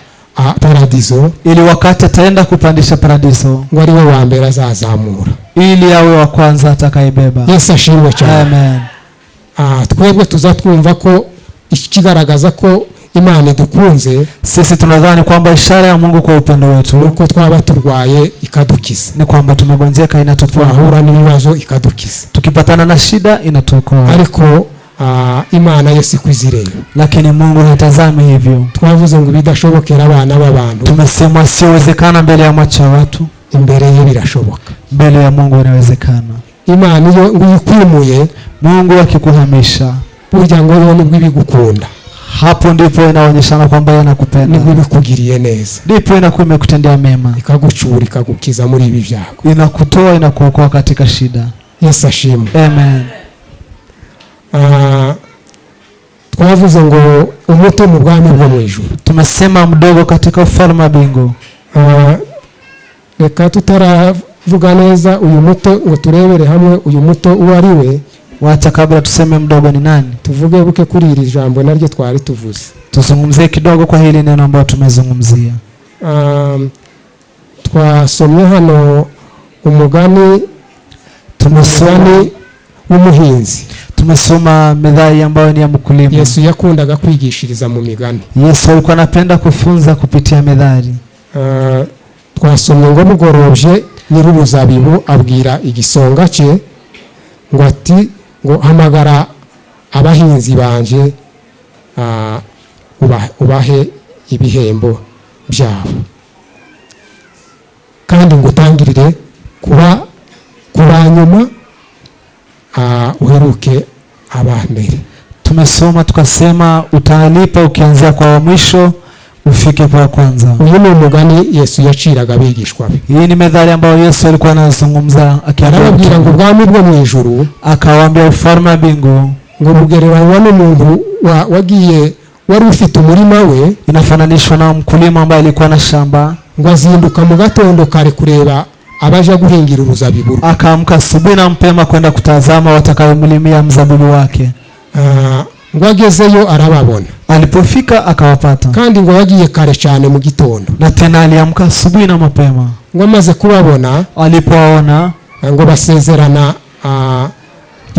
paradizo, ili wakati ataenda kupandisha paradiso, ngo ari we wa mbere azazamura, ili awe wa kwanza atakayebeba. Yesu ashimwe cyane. Amen. Twebwe tuzatwumva ko ikigaragaza ko Imana idukunze, Sisi tunadhani kwamba ishara ya Mungu kwa upendo wetu nuko twaba turwaye ikadukiza, ni kwamba tumegonjeka inatuponya, twahura n'ibibazo ikadukiza, tukipatana na shida inatuokoa. Ariko Imana yo siko izireba. Lakini Mungu hatazami hivyo. Twavuze ngo ibidashobokera abana b'abantu, Tumesema siyowezekana mbele ya macho ya watu, imbere ye birashoboka. mbele ya Mungu inawezekana. Imana iyo ngo uyikwimuye, Mungu akikuhamisha, burya ngo yo nibwo ibigukunda, hapo ndipo inaonyeshana kwamba yeye anakupenda, nibwo ibikugiriye neza, ndipo inakuwa imekutendea mema, ikagucura ikagukiza muri ibi byago, inakutoa inakuokoa katika shida. Yesu ashimwe. Amen. Twavuze ngo umuto mu bwami bwo mu ijuru. Tumesema mdogo katika ufalme wa mbingu. Reka tutaravuga neza uyu muto ngo turebere hamwe uyu muto uwo ari we. Wacha kabla tuseme mdogo ni nani, tuvuge buke kuri iri jambo naryo twari tuvuze. Tuzungumzie kidogo kwa hili neno ambalo tumezungumzia. Twasomye hano umugani, tumesoma w'umuhinzi. Tumesoma methali ambayo ni ya mkulima. Yesu yakundaga kwigishiriza mu migani. Yesu alikuwa anapenda kufunza kupitia methali. Twasomye ngo mugorobye nyir'uruzabibu abwira igisonga cye ngo ati ngo hamagara abahinzi banje, ubahe ibihembo byabo, kandi ngo utangirire kuba nyuma, uheruke abambere. Tumesoma tukasema utalipa ukianzia kwa mwisho ufike kwa kwanza. Uyu ni umugani Yesu yaciraga abigishwa be. Hii ni methali ambayo Yesu alikuwa anazungumza akiambia Arababwira ngo ubwami bwo mu ijuru, akawaambia ufalme wa mbingu ngo bugereranywa n'umuntu wagiye wari ufite umurima we, inafananishwa na mkulima ambaye alikuwa na shamba, ngo azinduka mu gatondo kare kureba abaja guhingira uruzabibu rwe. Akaamka asubuhi na mapema kwenda kutazama watakayomlimia mzabibu wake. Ngo agezeyo arababona. Alipofika akawapata. Kandi ngo yagiye kare cyane mu gitondo. Na tena aliamka asubuhi na mapema. Ngo amaze kubabona, alipowaona, ngo basezerana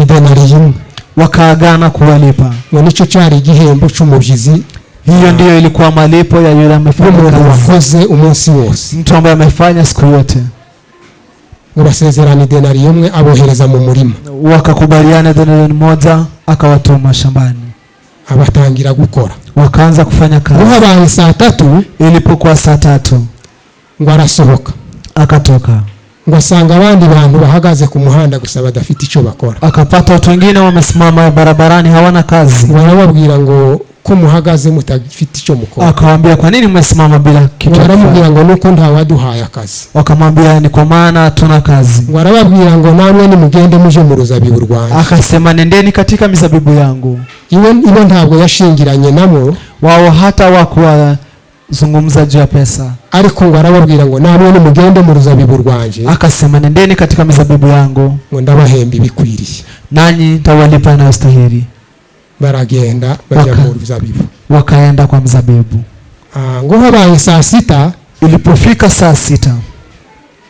idenari imwe, wakaagana kuwalipa. Ngo nicyo cyari igihembo cy'umubyizi. Hiyo ndiyo ilikuwa malipo ya yule amefanya W'umuntu kazi. wakoze umunsi wose. Mtu ambaye amefanya siku yote. Ngo basezerana idenari imwe abohereza mu murima. Wakakubaliana denari moja akawatuma shambani. Abatangira gukora. Wakaanza kufanya kazi. Ngo habaye saa tatu, ilipokuwa saa tatu, ngo arasohoka. Akatoka. Ngo asanga abandi bantu bahagaze ku muhanda gusa badafite icyo bakora. Akapata watu wengine wamesimama barabarani hawana kazi. Ngo arababwira ngo ko muhagaze mutafite icyo mukora. Akawaambia kwa nini mmesimama bila kitu? Ngo aramubwira ngo nuko ntawaduhaye akazi. Wakamwambia ni kwa maana hatuna kazi. Ngo arababwira ngo namwe nimugende muje mu ruzabibu rwanjye. Akasema nendeni katika mizabibu yangu. Iwe ntabwo yashingiranye nabo, wao hata wakuwa zungumza juu ya pesa. Ariko ngo arababwira ngo namwe nimugende mu ruzabibu rwanjye. Akasema nendeni katika mizabibu yangu, ngo ndabahemba ibikwiriye, nanyi nitawalipa yanayostahili. Baragenda bajya mu ruzabibu. Wakaenda kwa mzabibu. Ngo habaye saa sita, ilipofika saa sita,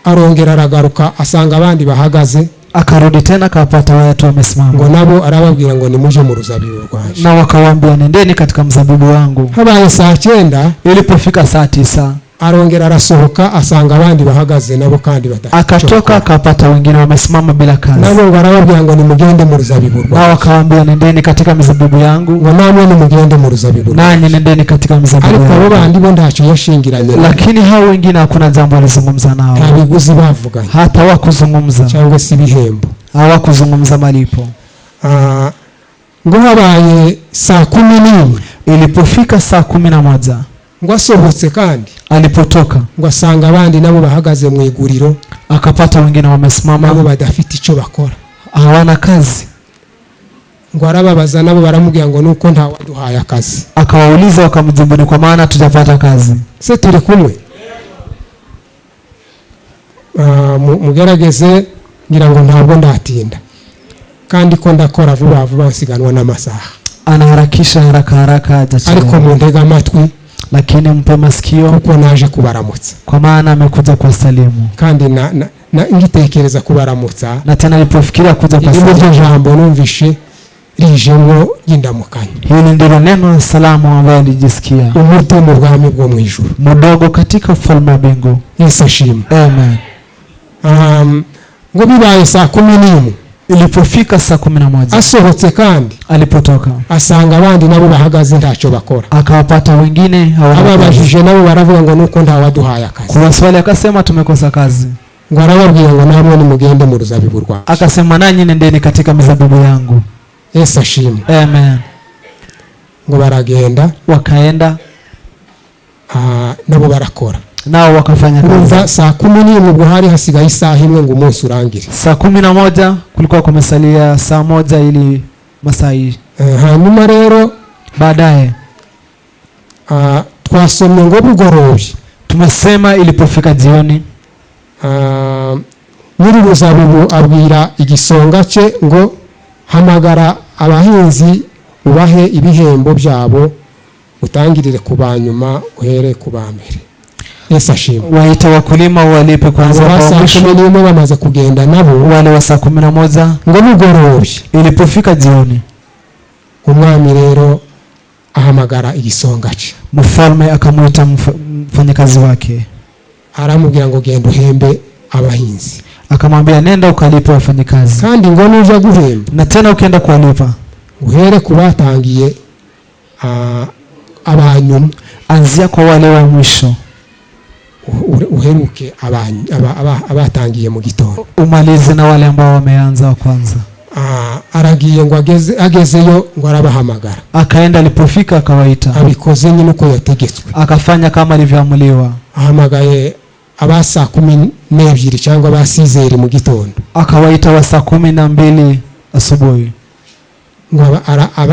arongera aragaruka asanga abandi bahagaze. Akarudi tena akapata watu wamesimama. Ngo nabo arababwira ngo nimuje mu ruzabibu rwanjye. Na wakawaambia nendeni katika mzabibu wangu. Habaye saa cyenda, ilipofika saa tisa, arongera arasohoka asanga abandi bahagaze nabo kandi badafite. Akatoka akapata wengine wamesimama bila kazi. Nabo ngo arababwira ngo nimugende mu ruzabibu rwanjye. Na wakawaambia nendeni katika mizabibu yangu. Ngo namwe nimugende mu ruzabibu rwanjye. Nanyi nendeni katika mizabibu Ariko abo yangu. bandi bo ntacyo yashingiranye nabo. Lakini hao wengine hakuna jambo walizungumza nao. Nta biguzi bavuganye. Hata hawakuzungumza. Cyangwa se ibihembo. Hawakuzungumza malipo. Ngo habaye saa kumi n'imwe. Ilipofika saa 11, ngo asohotse kandi alipotoka, ngo asanga abandi nabo bahagaze mu iguriro, akapata wengine wamesimama, nabo badafite icyo bakora, hawana kazi. Ngo arababaza, nabo baramubwira ngo nuko ntawaduhaye akazi. Akawauliza, wakamjibu ni kwa maana hatujapata kazi. Se turi kumwe? Mugerageze, ngira ngo ntabwo ndatinda, kandi ko ndakora vuba vuba, nsiganwa n'amasaha. Anaharakisha haraka haraka, Ariko hajachelewa. muntege amatwi, Lakini mpe masikio, kuko naje kubaramutsa. kwa maana amekuja kuwasalimu. Kandi na ngitekereza kubaramutsa, Na tena alipofikiria kuja iri ni ryo kuwasalimu, jambo numvishe rijemo ry'indamukanyo: hili ndilo neno la salamu ambayo alijisikia: umuto mu bwami bwo mu ijuru. mdogo katika ufalme wa mbingu. Yesu ashimwe. Amen. Ngo bibaye saa 11, Ilipofika saa 11, asohotse kandi, alipotoka, asanga abandi nabo bahagaze ntacyo bakora. akawapata wengine hawana kazi. Ababajije, nabo baravuga ngo nuko ntawaduhaye akazi. Kuwaswali akasema tumekosa kazi. Ngo arababwira ngo namwe nimugende mu ruzabibu rwawe. Akasema nanyi nendeni katika mizabibu yangu. Yesu ashimwe. Amen. Ngo baragenda, Wakaenda, nabo barakora. nao wakafanya Urumva, kazi. saa 11 ubwo hari hasigaye isaha imwe ngo umunsi urangire. Saa 11 kulikuwa kumesalia saa moja ili masaa hii. Hanyuma rero, Baadaye, twasomye ngo bugorobye, tumesema ilipofika jioni, nyir'uruzabibu abwira igisonga cye ngo hamagara abahinzi ubahe ibihembo byabo, utangirire ku ba nyuma uhere ku ba mbere. Yesu ashimwe. waita wakulima walipe kwanza Abo ba kwa saa mwisho. 11 bamaze kugenda nabo, Wale wa saa 11, ngo bugorobye, ilipofika jioni, umwami rero ahamagara igisonga cye, mfalme akamwita mfanyakazi wake, aramubwira ngo genda uhembe abahinzi, akamwambia nenda ukalipe wafanyakazi, kandi ngo nuja guhemba, na tena ukienda kuwalipa, uhere ku batangiye abanyuma, anzia kwa wale wa mwisho, uheruke abatangiye mu gitondo. umalize na wale ambao wameanza wa kwanza. Aragiye, ngo agezeyo ngo arabahamagara. Akaenda, alipofika akawaita, Abikoze nyine uko yategetswe. akafanya kama alivyoamuliwa. Ahamagaye aba saa 12 cyangwa aba 6h mu gitondo, Akawaita wa saa 12 asubuhi, ngo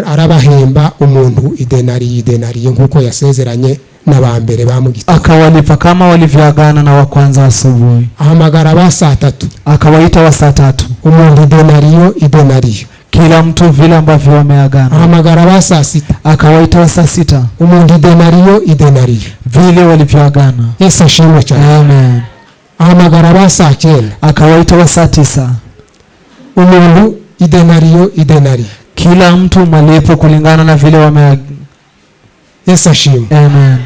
arabahemba umuntu idenariyo idenariyo, nk'uko yasezeranye n'aba mbere ba mu gitondo. akawalipa kama walivyoagana na wa kwanza asubuhi. Ahamagara aba saa 3, Akawaita wa saa 3, umuntu idenariyo idenariyo. kila mtu vile ambavyo wameagana. Ahamagara aba saa 6, Akawaita wa saa 6, umuntu idenariyo idenariyo. vile walivyoagana. Yesu ashimwe cyane. Amen. Ahamagara aba saa 9, Akawaita wa saa 9, umuntu idenariyo idenariyo. kila mtu malipo kulingana na vile wameagana. Yesu ashimwe. Amen.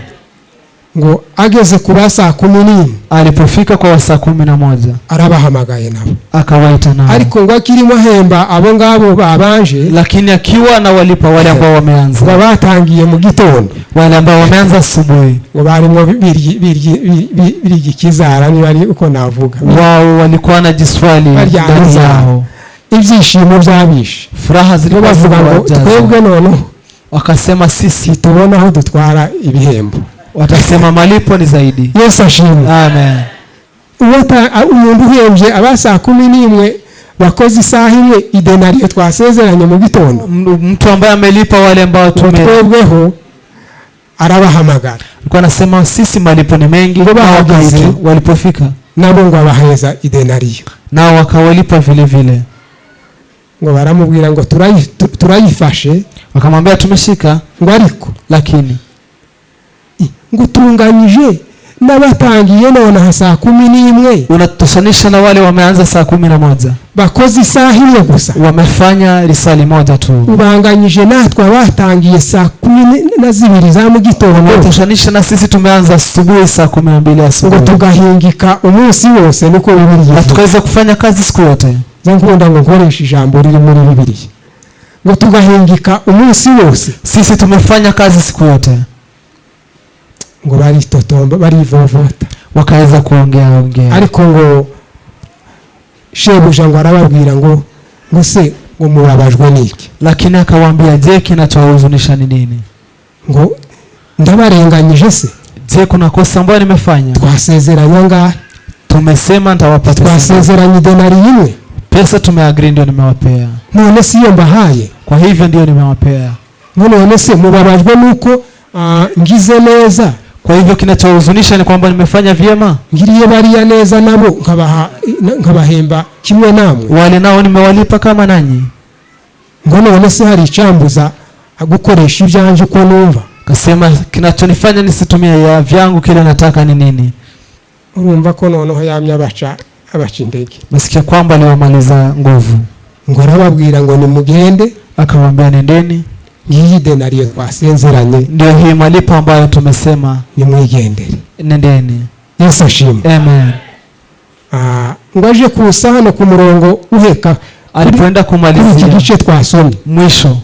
Ngo ageze ku ba saa 11, Alipofika kwa wa saa 11, arabahamagaye nabo, akawaita nao, ariko ngo akirimo ahemba abo ngabo babanje, lakini akiwa na walipa wale ambao wameanza, ngo batangiye mu gitondo, wale ambao wameanza asubuhi, ngo barimo birya ikizara, niba ari uko navuga, wao walikuwa na jiswali Barya ndani nzara. yao, Ibyishimo byabishe, furaha bo zilikuwa bavuga ngo zimewajaza. twebwe noneho Wakasema sisi, ntitubona aho dutwara ibihembo. watasema malipo ni zaidi. Yesu ashimwe. Amen. Umuntu uhembye aba saa 11 bakoze isaha imwe idenariyo twasezeranye mu gitondo, Mtu ambaye amelipa wale ambao ngo tume twebweho arabahamagara, alikuwa anasema sisi malipo ni mengi. Ngo Nao bahageze, wakaitwa, walipofika nabo ngo abaheza idenariyo. nao wakawalipa vile vile. Ngo baramubwira ngo turayifashe, Wakamwambia tumeshika, ngo ariko lakini ngo utunganyije n'abatangiye nonaha saa 11, unatoshanisha na wale wameanza saa 11, bakoze isaha imwe gusa, wamefanya risali moja tu, ubanganyije natwe abatangiye saa 12 za mu gitondo, unatoshanisha na sisi tumeanza asubuhi saa 12 ngo asubuhi, tugahingika umunsi wose, niko Bibiliya na ivuga. tukaweza kufanya kazi siku yote. Nza nkunda ngo nkoreshe ijambo riri muri Bibiliya, ngo tugahingika umunsi wose. Sisi tumefanya kazi siku yote. Ngo baritotomba, barivovota, Wakaweza kuongea ongea, ariko ngo shebuja ngo arababwira ngo se ngo murabajwe n'iki? lakini akawaambia, je, kinachowahuzunisha ni nini? Ngo ndabarenganyije se? Je, kuna kosa ambayo nimefanya? Twasezeranye angahe? Tumesema nitawapa pesa. Twasezeranye idenari imwe. Pesa tumeagree ndio nimewapea. None si iyo mbahaye? Kwa Kwa hivyo ndio nimewapea. None se mubabajwe nuko ngize neza? Kwa hivyo kinachohuzunisha ni kwamba nimefanya vyema, ngiriye bariya neza nabo nkabaha nkabahemba kimwe namwe, wale nao nimewalipa kama nanyi. Ngo none se hari icambuza gukoresha ibyanje uko numva? Kasema kinachonifanya nisitumie ya vyangu kile nataka ni nini? Urumva ko noneho yamye abaca indege. Nasikia kwamba aliwamaliza nguvu. Ngo arababwira ngo nimugende, akawaambia nendeni, ngiyi denariyo twasezeranye, ndio hii malipo ambayo tumesema, nimwigendere, nendeni. Yesu ashimwe. Amen. Ngo aje kusa hano ku murongo uheka, alipoenda kumalizia igice twasomye mwisho,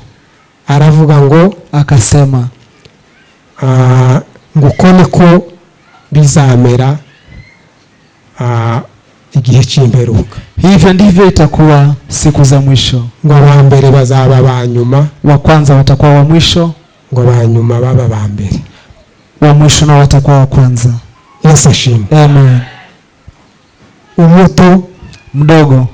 aravuga ngo akasema ngo uko niko bizamera igihe cy'imperuka. Hivyo ndivyo itakuwa siku za mwisho. Ngo aba mbere bazaba aba nyuma, wa kwanza watakuwa wa mwisho, ngo aba nyuma baba aba mbere, wa mwisho na watakuwa wa kwanza. Yesu ashimwe. Amen. Umuto mdogo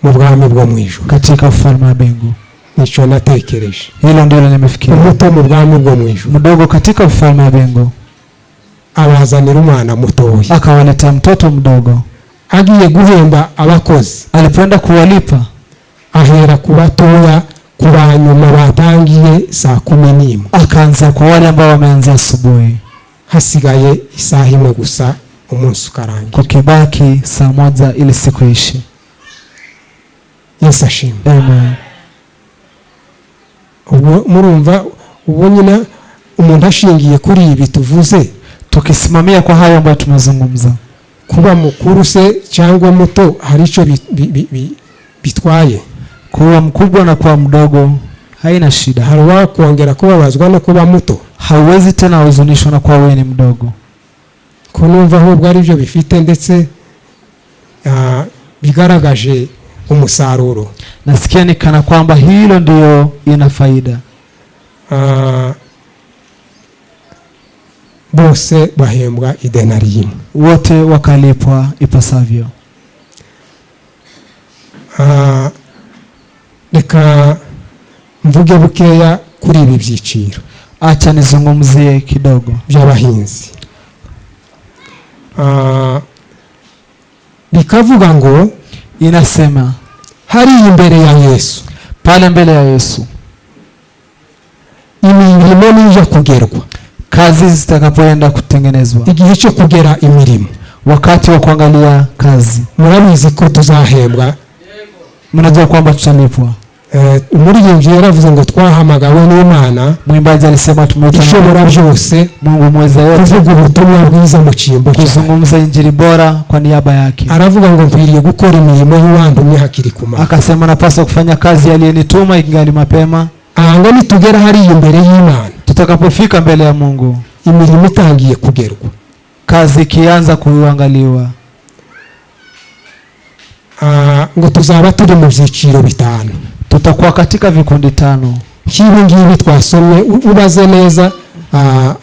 mu bwami bwo mu ijuru, katika ufalme wa mbingu. Nico natekereje. Hilo ndilo nimefikiria. Umuto mu bwami bwo mu ijuru, mdogo katika ufalme wa mbingu. Abazanira umwana mutoya, akawaletea mtoto mdogo. Agiye guhemba abakozi, alipoenda kuwalipa ahera ku batoya, ku banyuma batangiye saa 11, akaanza kwa wale ambao wameanza asubuhi. Hasigaye isaha imwe gusa umunsi ukarangira, kukibaki saa 1 ili siku iishe. Yesu ashimwe. Amen. Ubwo murumva ubu nyina umuntu ashingiye kuri ibi tuvuze, tukisimamia kwa hayo ambayo tumezungumza, kuba mukuru se cyangwa muto hari icyo bitwaye? Kuwa mkubwa na kuwa mdogo haina shida. Hari wakongera kubabazwa no kuba muto? Hauwezi tena huzunishwa na kuwa wewe ni mdogo. Ko numva ahubwo ari byo bifite ndetse bigaragaje umusaruro. Nasikia ni kana kwamba hilo ndio ina faida. Bose bahembwa idenariyo, wote wakalipwa ipasavyo. Reka mvuge bukeya kuri ibi byiciro. Acha nizungumzie kidogo by'abahinzi. Bikavuga ngo inasema hari imbere ya Yesu, pale mbele ya Yesu, imirimo nija kugerwa, kazi zitakapoenda kutengenezwa, igihe cyo kugera imirimo, wakati wa kuangalia kazi. Murabizi ko tuzahembwa, mnajua kwamba tutalipwa. Umuririmbyi yaravuze ngo twahamagawe n'Imana. Mwimbaji alisema tumeitwa ishobora byose, Mungu mweza yote, kuvuga ubutumwa bwiza mu cyimbo cye, kuzungumza injili bora kwa niaba yake. Aravuga ngo nkwiriye gukora imirimo y'uwantumye hakiri kumanywa. Akasema napaswa kufanya kazi aliyenituma ingali mapema. Ngo nitugera hari imbere y'Imana, tutakapofika mbele ya Mungu, imirimo itangiye kugerwa, kazi ikianza kuangaliwa, ngo tuzaba turi mu byiciro 5, tutakuwa katika vikundi 5. Nk'ibi ngibi twasomye, ubaze neza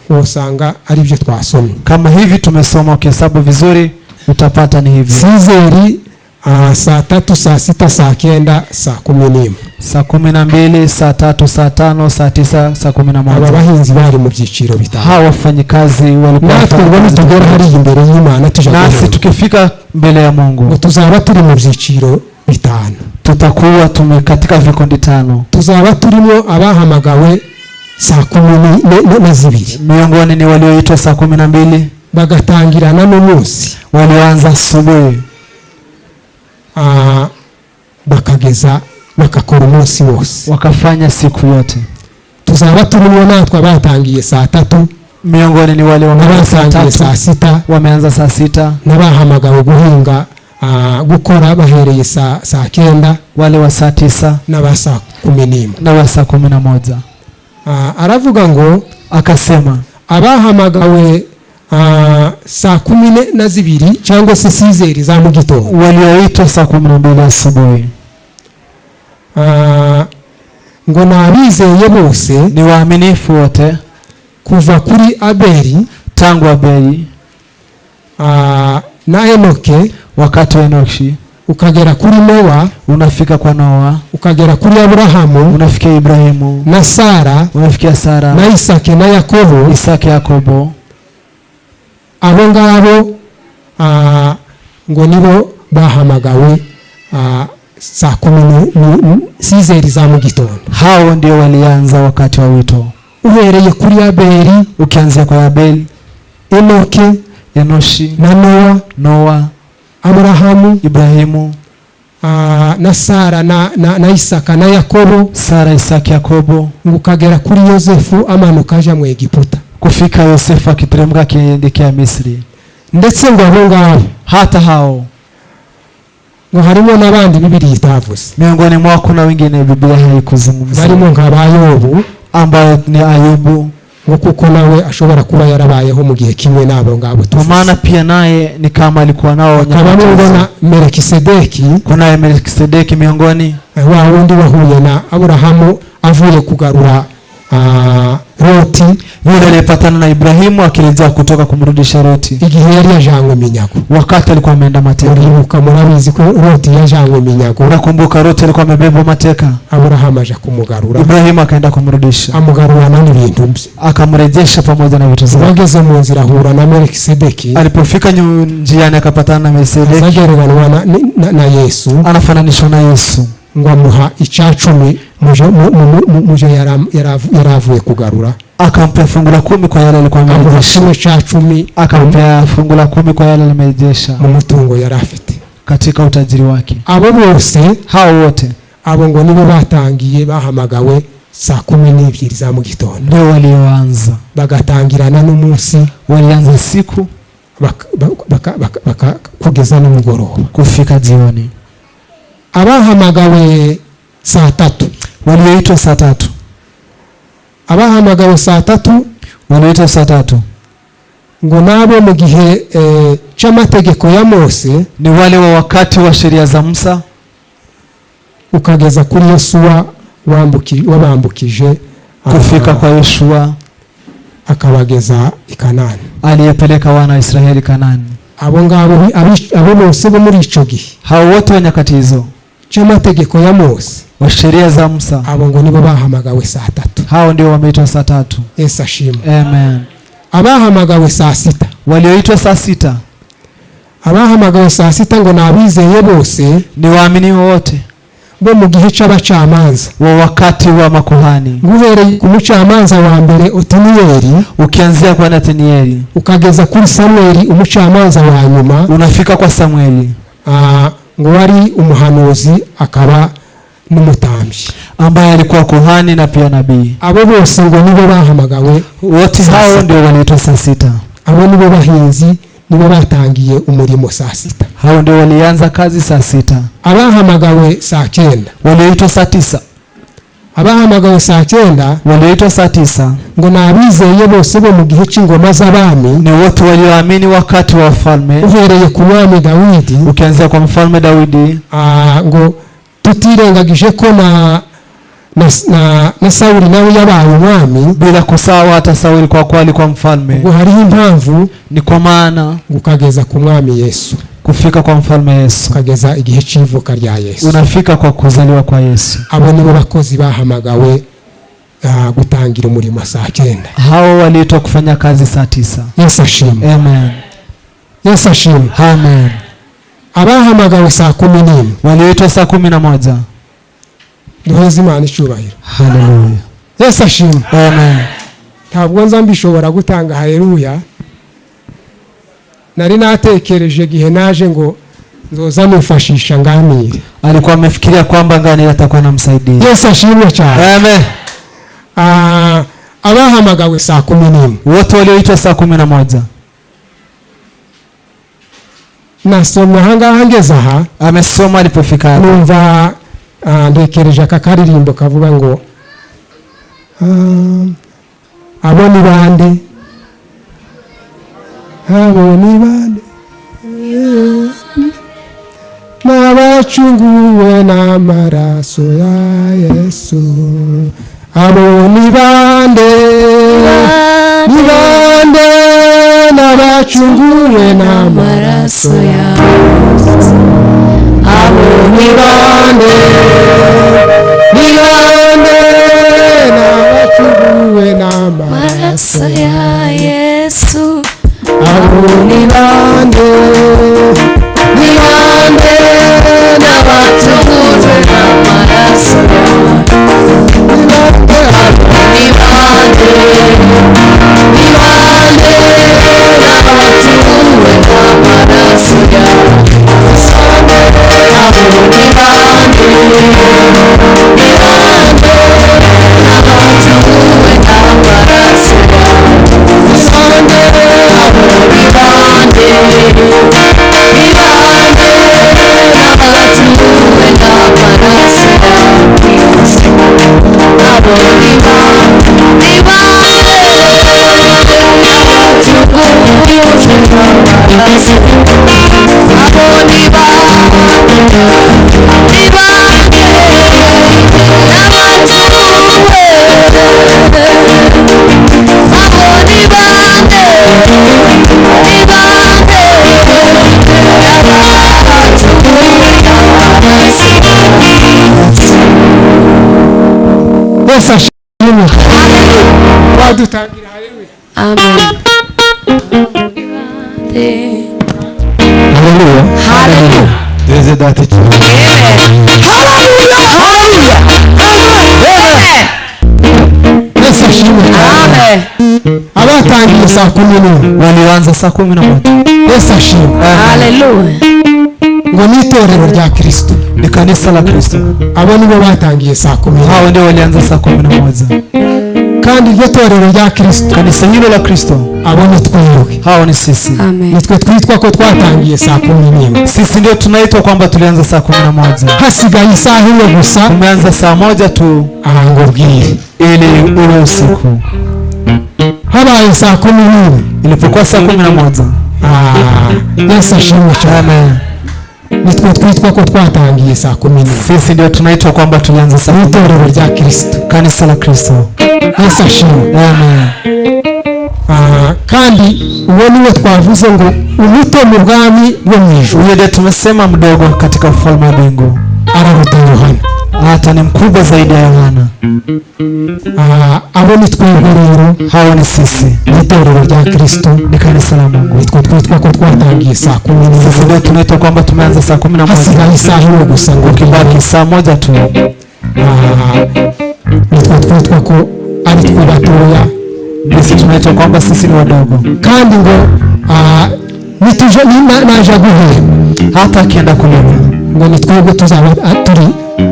usanga ari byo twasomye. Kama hivi tumesoma, ukihesabu vizuri utapata ni hivi. Sizeri saa 3, saa 6, saa 9, saa 11, saa 12, saa 3, saa 5, saa 9, saa 11. Aba bahinzi bari mu byiciro 5. Hawa wafanyikazi walikuwa natwe nitugera hari imbere y'Imana tujya, nasi tukifika mbele ya Mungu tuzaba turi mu byiciro 5. Tutakuwa tume katika vikundi 5. Tuzaba turimo abahamagawe saa 12, miongoni ni walioitwa saa 12, bagatangirana n'umunsi, walioanza asubuhi, bakageza bakakora umunsi wose, wakafanya siku yote. Tuzaba turimo natwe abatangiye saa 3, miongoni ni wale wameanza saa 3, saa 6, wameanza saa 6, n'abahamagawe guhinga gukora bahereye saa 9, wale wa saa 9 n'aba saa 11, na wa saa 11. Aravuga ngo akasema abahamagawe saa 12 cyangwa se 6 za mu gitondo, walioitwa saa 12 asubuhi, ngo nabizeye bose, ni waaminifu wote, kuva kuri Abeli, tangu Abeli, na Enoke, wakati wa Enoki, ukagera kuri Noa, unafika kwa Noa, Ukagera kuri Aburahamu, unafikia Ibrahimu na Sara, unafikia Sara na Isake na Yakobo, Isaki, Yakobo. Abo ngabo ngo nibo bahamagawe saa kumi sizeri za mu gitondo. Hao ndio walianza wakati wa wito. Uhereye kuri Abeli, ukianzia kwa Abeli, Enoki, Enoshi na Noa, Abrahamu, Ibrahimu, na Sara na Isaka na Yakobo, Sara, Isaki, Yakobo, ngo ukagera kuri Yosefu amanuka aja mu Egiputa, kufika Yosefu akiteremka akielekea Misri. Ndetse ngo abo ngabo, hata hao, ngo harimo n'abandi Bibiliya itavuze. Miongoni mwao kuna wengine Biblia haikuzungumzia. Barimo nka ba Yobu, ambaye ni Ayubu, ngo kuko nawe ashobora kuba yarabayeho mu gihe kimwe n'abo ngabo kwa tuvuze. maana pia naye ni kama alikuwa nao Hakabamo nyakati ngo hizo. na Melikisedeki, Kunaye Melkisedeki miongoni, wa wundi wahuye na Aburahamu avuye kugarura Loti, yule aliyepatana na Ibrahimu akirejea kutoka kumrudisha Loti igihe yari yajanywe iminyago. wakati alikuwa ameenda mateka. Muribuka, murabizi ko Loti yajanywe iminyago. Unakumbuka Loti alikuwa amebebwa mateka, Aburahamu aja kumugarura, Ibrahimu akaenda kumrudisha, amugarurana n'ibintu bye, akamrejesha pamoja na vitu zake. Bageze mu nzira ahura na Melikisedeki, Alipofika njiani akapatana na Melkisedeki, azagereranwa na Yesu, anafananishwa na Yesu, ngo amuha icacumi muje yaravuye kugarura, akampea fungu la 10 kwa yale alikuwa amuha amerejesha, kimwe ca cumi akampea fungu la 10 kwa yale alimerejesha mu mutungo yari afite. katika utajiri wake. Abo bose, Hao wote abo ngo nibo batangiye bahamagawe saa 12 za mu gitondo, ndio walioanza, bagatangirana n'umunsi, walianza siku kugeza nimugoroba, kufika jioni. Abahamagawe saa 3, walioitwa saa 3, abahamagawe saa 3, walioitwa saa 3 ngo nabo mu gihe c'amategeko ya Mose, ni wale wa wakati wa sheria za Musa, ukageza kuri Yosuwa wabambukije, kufika kwa Yoshua akabageza i Kanani, aliyepeleka wana wa Israeli Kanani. Abo ngabo abo bose bo muri ico gihe, hao wote wa nyakati hizo c'amategeko ya Mose, wa sheria za Musa, abo ngo nibo bahamagawe saa 3. Hao ndio wameitwa saa 3. Yesu ashimwe. Amen. Abahamagawe saa 6, walioitwa saa 6, abahamagawe saa 6 ngo nabizeye bose, ni waamini wote bo mu gihe c'abacamanza, wa wakati wa makuhani, guhereye ku mucamanza wa mbere Otiniyeli, ukianzia kwa Nathanieli, ukageza kuri Samueli umucamanza wa nyuma, unafika kwa Samueli, ngo wari umuhanuzi akaba n'umutambyi, ambaye alikuwa kuhani na pia nabii. Abo bose ngo nibo bahamagawe wote, saa hao sita. ndio waliitwa saa 6. Abo nibo bahinzi, nibo batangiye umurimo saa 6. Hao ndio walianza kazi saa 6. Abahamagawe saa 9, walioitwa saa 9, abahamagawe saa 9, walioitwa saa 9, ngo nabizeye bose bo mu gihe c'ingoma z'abami, ni wote walioamini wakati wa wafalme, uhereye ku mwami Dawidi, ukianzia kwa mfalme Dawidi, ngo tutirengagije ko na Sauli nawe yabaye umwami, bila kusahau hata Sauli kwa kuwa alikuwa mfalme. Ngo hariho impamvu, ni kwa maana ngo ukageza ku mwami Yesu, kufika kwa mfalme Yesu, ukageza igihe c'ivuka rya Yesu, unafika kwa kuzaliwa kwa Yesu. Abo nibo bakozi bahamagawe gutangira umurimo saa 9. Hao waliitwa kufanya kazi saa 9. Yesu ashimwe. Amen. Yesu ashimwe. Amen. Abahamagawe saa 11, walioitwa saa 11. Duheze Imana icyubahiro. Haleluya. Yesu ashimwe. Amen. Ntabwo nza mbishobora gutanga haleluya. Nari natekereje igihe naje ngo nzoza mufashisha nganire. Alikuwa amefikiria kwamba nganire atakuwa anamsaidia. Yesu ashimwe cyane. Amen. Abahamagawe saa 11, wote walioitwa saa 11. Nasomye ahangaha ngeze aha, amesoma alipofika hapa, numva ndekereje aka karirimbo kavuga ngo abo ni bande, abo ni bande, n'abacunguwe n'amaraso ya Yesu, abo ni bande, ni bande, n'abacunguwe n'amaraso ya Yesu, abo ni bande, Ni bande n'abacunguwe n'amaraso Maraso ya Yesu. Abo ni bande, ni bande N'abacunguwe n'amaraso yawe. Ni bande abo Ni bande, ni bande n'abacunguwe n'amaraso yawe. Abo ni bande, ni bande n'abacunguwe n'amaraso yawe. Abo ni bande, ni bande n'abacunguwe n'amaraso yawe. Abo ni bande, ni bande n'abacunguwe n'amaraso yawe. Abo ni bande, ni bande n'abacunguwe. Abo ni bande, ni bande n'abacunguwe n'amaraso yawe. Yesu ashimwe. Wadutangira haleluya. Amen. Haleluya. Haleluya. Duheze data icyubahiro. Haleluya. Haleluya. Amen. Yesu ashimwe cyane. Amen. Abatangiye saa 11 Walianza saa 11. Yesu ashimwe. Haleluya. Ngo ni itorero rya Kristo. Ni kanisa la Kristo. Abo nibo batangiye saa 11. Hao ndio walianza saa 11. Kandi iryo torero rya Kristo, Kanisa hilo la Kristo, abo ni twebwe. hao ni sisi. Amen. Nitwe twitwa ko twatangiye saa 11. Sisi ndio tunaitwa kwamba tulianza saa 11. Hasigaye isaha imwe gusa Tumeanza saa 1 tu aha ngo bwire. ili uwe usiku. Habaye saa 11. Ilipokuwa saa 11. Yesu ashimwe cyane. Amen. Nitwe twitwa ko twatangiye saa 11. Sisi ndio tunaitwa kwamba tulianza saa Ni 11. itorero rya Kristo. Kanisa la Kristo. Yesu ashimwe. Amen. Kandi uwo niwe twavuze ngo umuto mu bwami bwo mu ijuru Huyo ndiye tumesema mdogo katika ufalme wa mbingu, araruta Yohana. hata ni mkubwa zaidi ya Yohana. Abo ni twebwe rero, Hao ni sisi, ni itorero rya Kristo. ni kanisa la Mungu. Nitwe twitwa ko twatangiye saa 11. Sisi ndio tunaitwa kwamba tumeanza saa 11. Hasigaye isaha imwe gusa ngo Ukibaki saa 1 tu. Nitwe twitwa ko ari twe batoya. Sisi tunaitwa kwamba sisi ni wadogo. Kandi ngo nituje naje guhera Hata akienda kulipa, ngo ni twebwe tuzaba turi,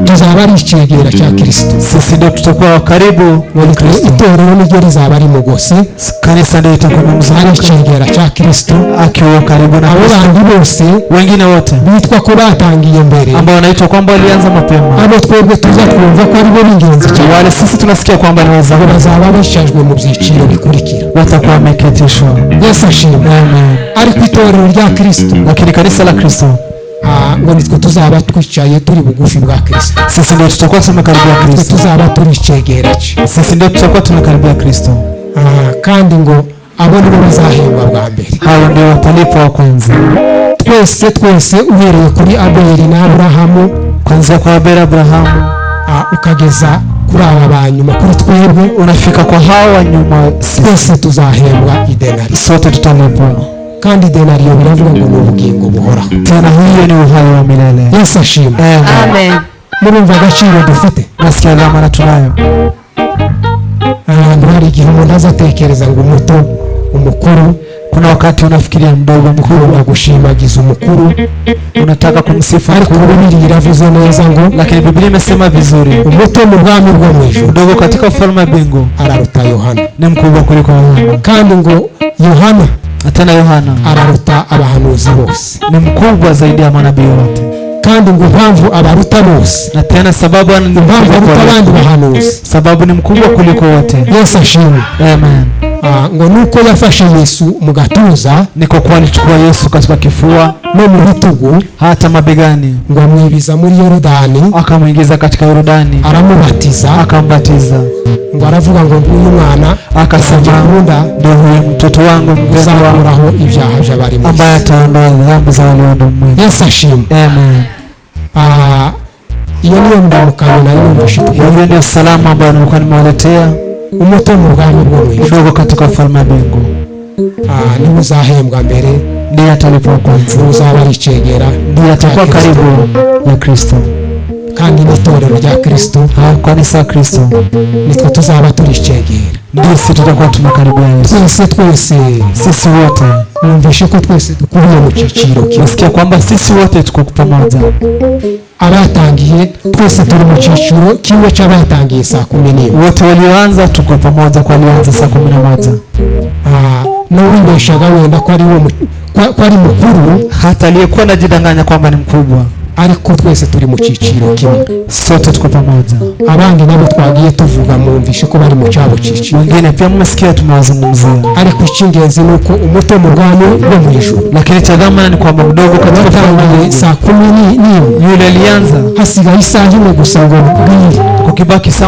tuzaba ari icyegera cya Kristo. sisi ndio tutakuwa karibu Ngo na ni twe Kristo. itorero niryo rizaba rimugose, Kanisa ndio itakuwa ari imemzunguka icyegera cya Kristo. akiwa karibu na Abo Kristo. bandi bose Wengine wote bitwa ko batangiye mbere, ambao wanaitwa kwamba walianza mapema, abo twebwe tuza twumva ko aribo b'ingenzi cyane, wale sisi tunasikia kwamba ni abo wazao, bazaba bishajwe mu byiciro bikurikira. watakuwa wameketishwa. Yesu ashimwe. Amen. Ariko itorero rya Kristo, Lakini kanisa la Kristo, ngo nitwe tuzaba twicaye turi bugufi bwa Kristo. sisi ndio tutakuwa tumekaribia Nitwe Kristo. tuzaba turi icyegera cye. Sisi ndio tutakuwa tumekaribia Kristo. Kandi ngo abo nibo bazahembwa bwa mbere. Hao ndio watalipwa wa kwanza. Twese twese uhereye kuri Abeli na Aburahamu, Kuanzia kwa Abeli, Abrahamu, ukageza kuri aba ba nyuma, kuri twebwe, unafika kwa hao wa nyuma, sisi twese tuzahembwa idenari. sote tutalipwa. Kandi idenariyo biravuga ngo ni ubugingo buhoraho. Tena hiyo ni uhai wa milele. Yesu ashimwe. Amen. Amen. Murumva agaciro dufite. Nasikia dhamana tunayo. Ahantu hari igihe umuntu azatekereza ngo umuto, umukuru. Kuna wakati unafikiria mdogo, mkubwa, Ugomba gushimagiza umukuru, unataka kumsifu ariko mkubwa, Bibiliya iravuze neza ngo lakini Biblia imesema vizuri, umuto mu bwami bwo mu ijuru mdogo katika ufalme wa mbingu araruta Yohana. ni mkubwa kuliko Yohana. Kandi ngo Yohana Tena Yohana araruta abahanuzi bose. ni mkubwa zaidi ya manabii wote. Kandi ngo impamvu abaruta bose, Na tena sababu ni impamvu mkubwa aruta abandi kuliko, bahanuzi, sababu ni mkubwa kuliko wote. Yesu ashimwe. Amen. Ngo nuko yafashe Yesu mu gatuza Ni kwa kuwa alichukua Yesu katika kifua no mu bitugu, hata mabegani, ngo amwibiza muri Yorodani, akamwingiza katika Yordani, aramubatiza, akambatiza, ngo aravuga ngo nguyu mwana akasema, nkunda ndio huyu mtoto wangu mpendwa uzakuraho ibyaha by'abari mu ambaye isi. ataondoa dhambi za walio mwili. Yesu ashimwe. Amen. Iyo niyo ndamukanyo nari numvise. Hiyo ndio salamu ambayo nilikuwa nimewaletea. Umuto mu bwami bwo mu ijuru Mdogo katika ufalme wa mbingu niwe uzahembwa mbere, ndiye atalipwa kwanza, niwe uzaba ari icegera ndiye atakuwa cya Kristo. karibu ya Kristo. Kandi n'itorero rya Kristo Kanisa la Kristo nitwe tuzaba turi icegera. Ndio sisi tutakuwa tumekaribia Yesu. Twese twese Sisi wote mwumvishe ko twese dukubiye mu cyiciro kimwe. nasikia kwamba sisi wote tuko pamoja. Abatangiye twese turi mu cyiciro kimwe cy'abatangiye saa 11. Wote walioanza tuko pamoja kwa walioanza saa 11. N'uwibeshaga wenda ko ari wo ko ari mukuru, Hata aliyekuwa anajidanganya kwamba ni mkubwa, ariko twese turi mu cyiciro kimwe. Sote tuko pamoja. Abandi nabo twagiye tuvuga mwumvishe ko bari mu cyabo cyiciro. Wengine pia mmesikia tumewazungumzia, Ariko icy'ingenzi ni uko umuto mu bwami bwo mu ijuru lakini cha dhamana ni kwamba mdogo katika ufalme wa watangiye Mungu, saa 11 yule alianza hasigaye isaha imwe gusa ngo bwire. kukibaki saa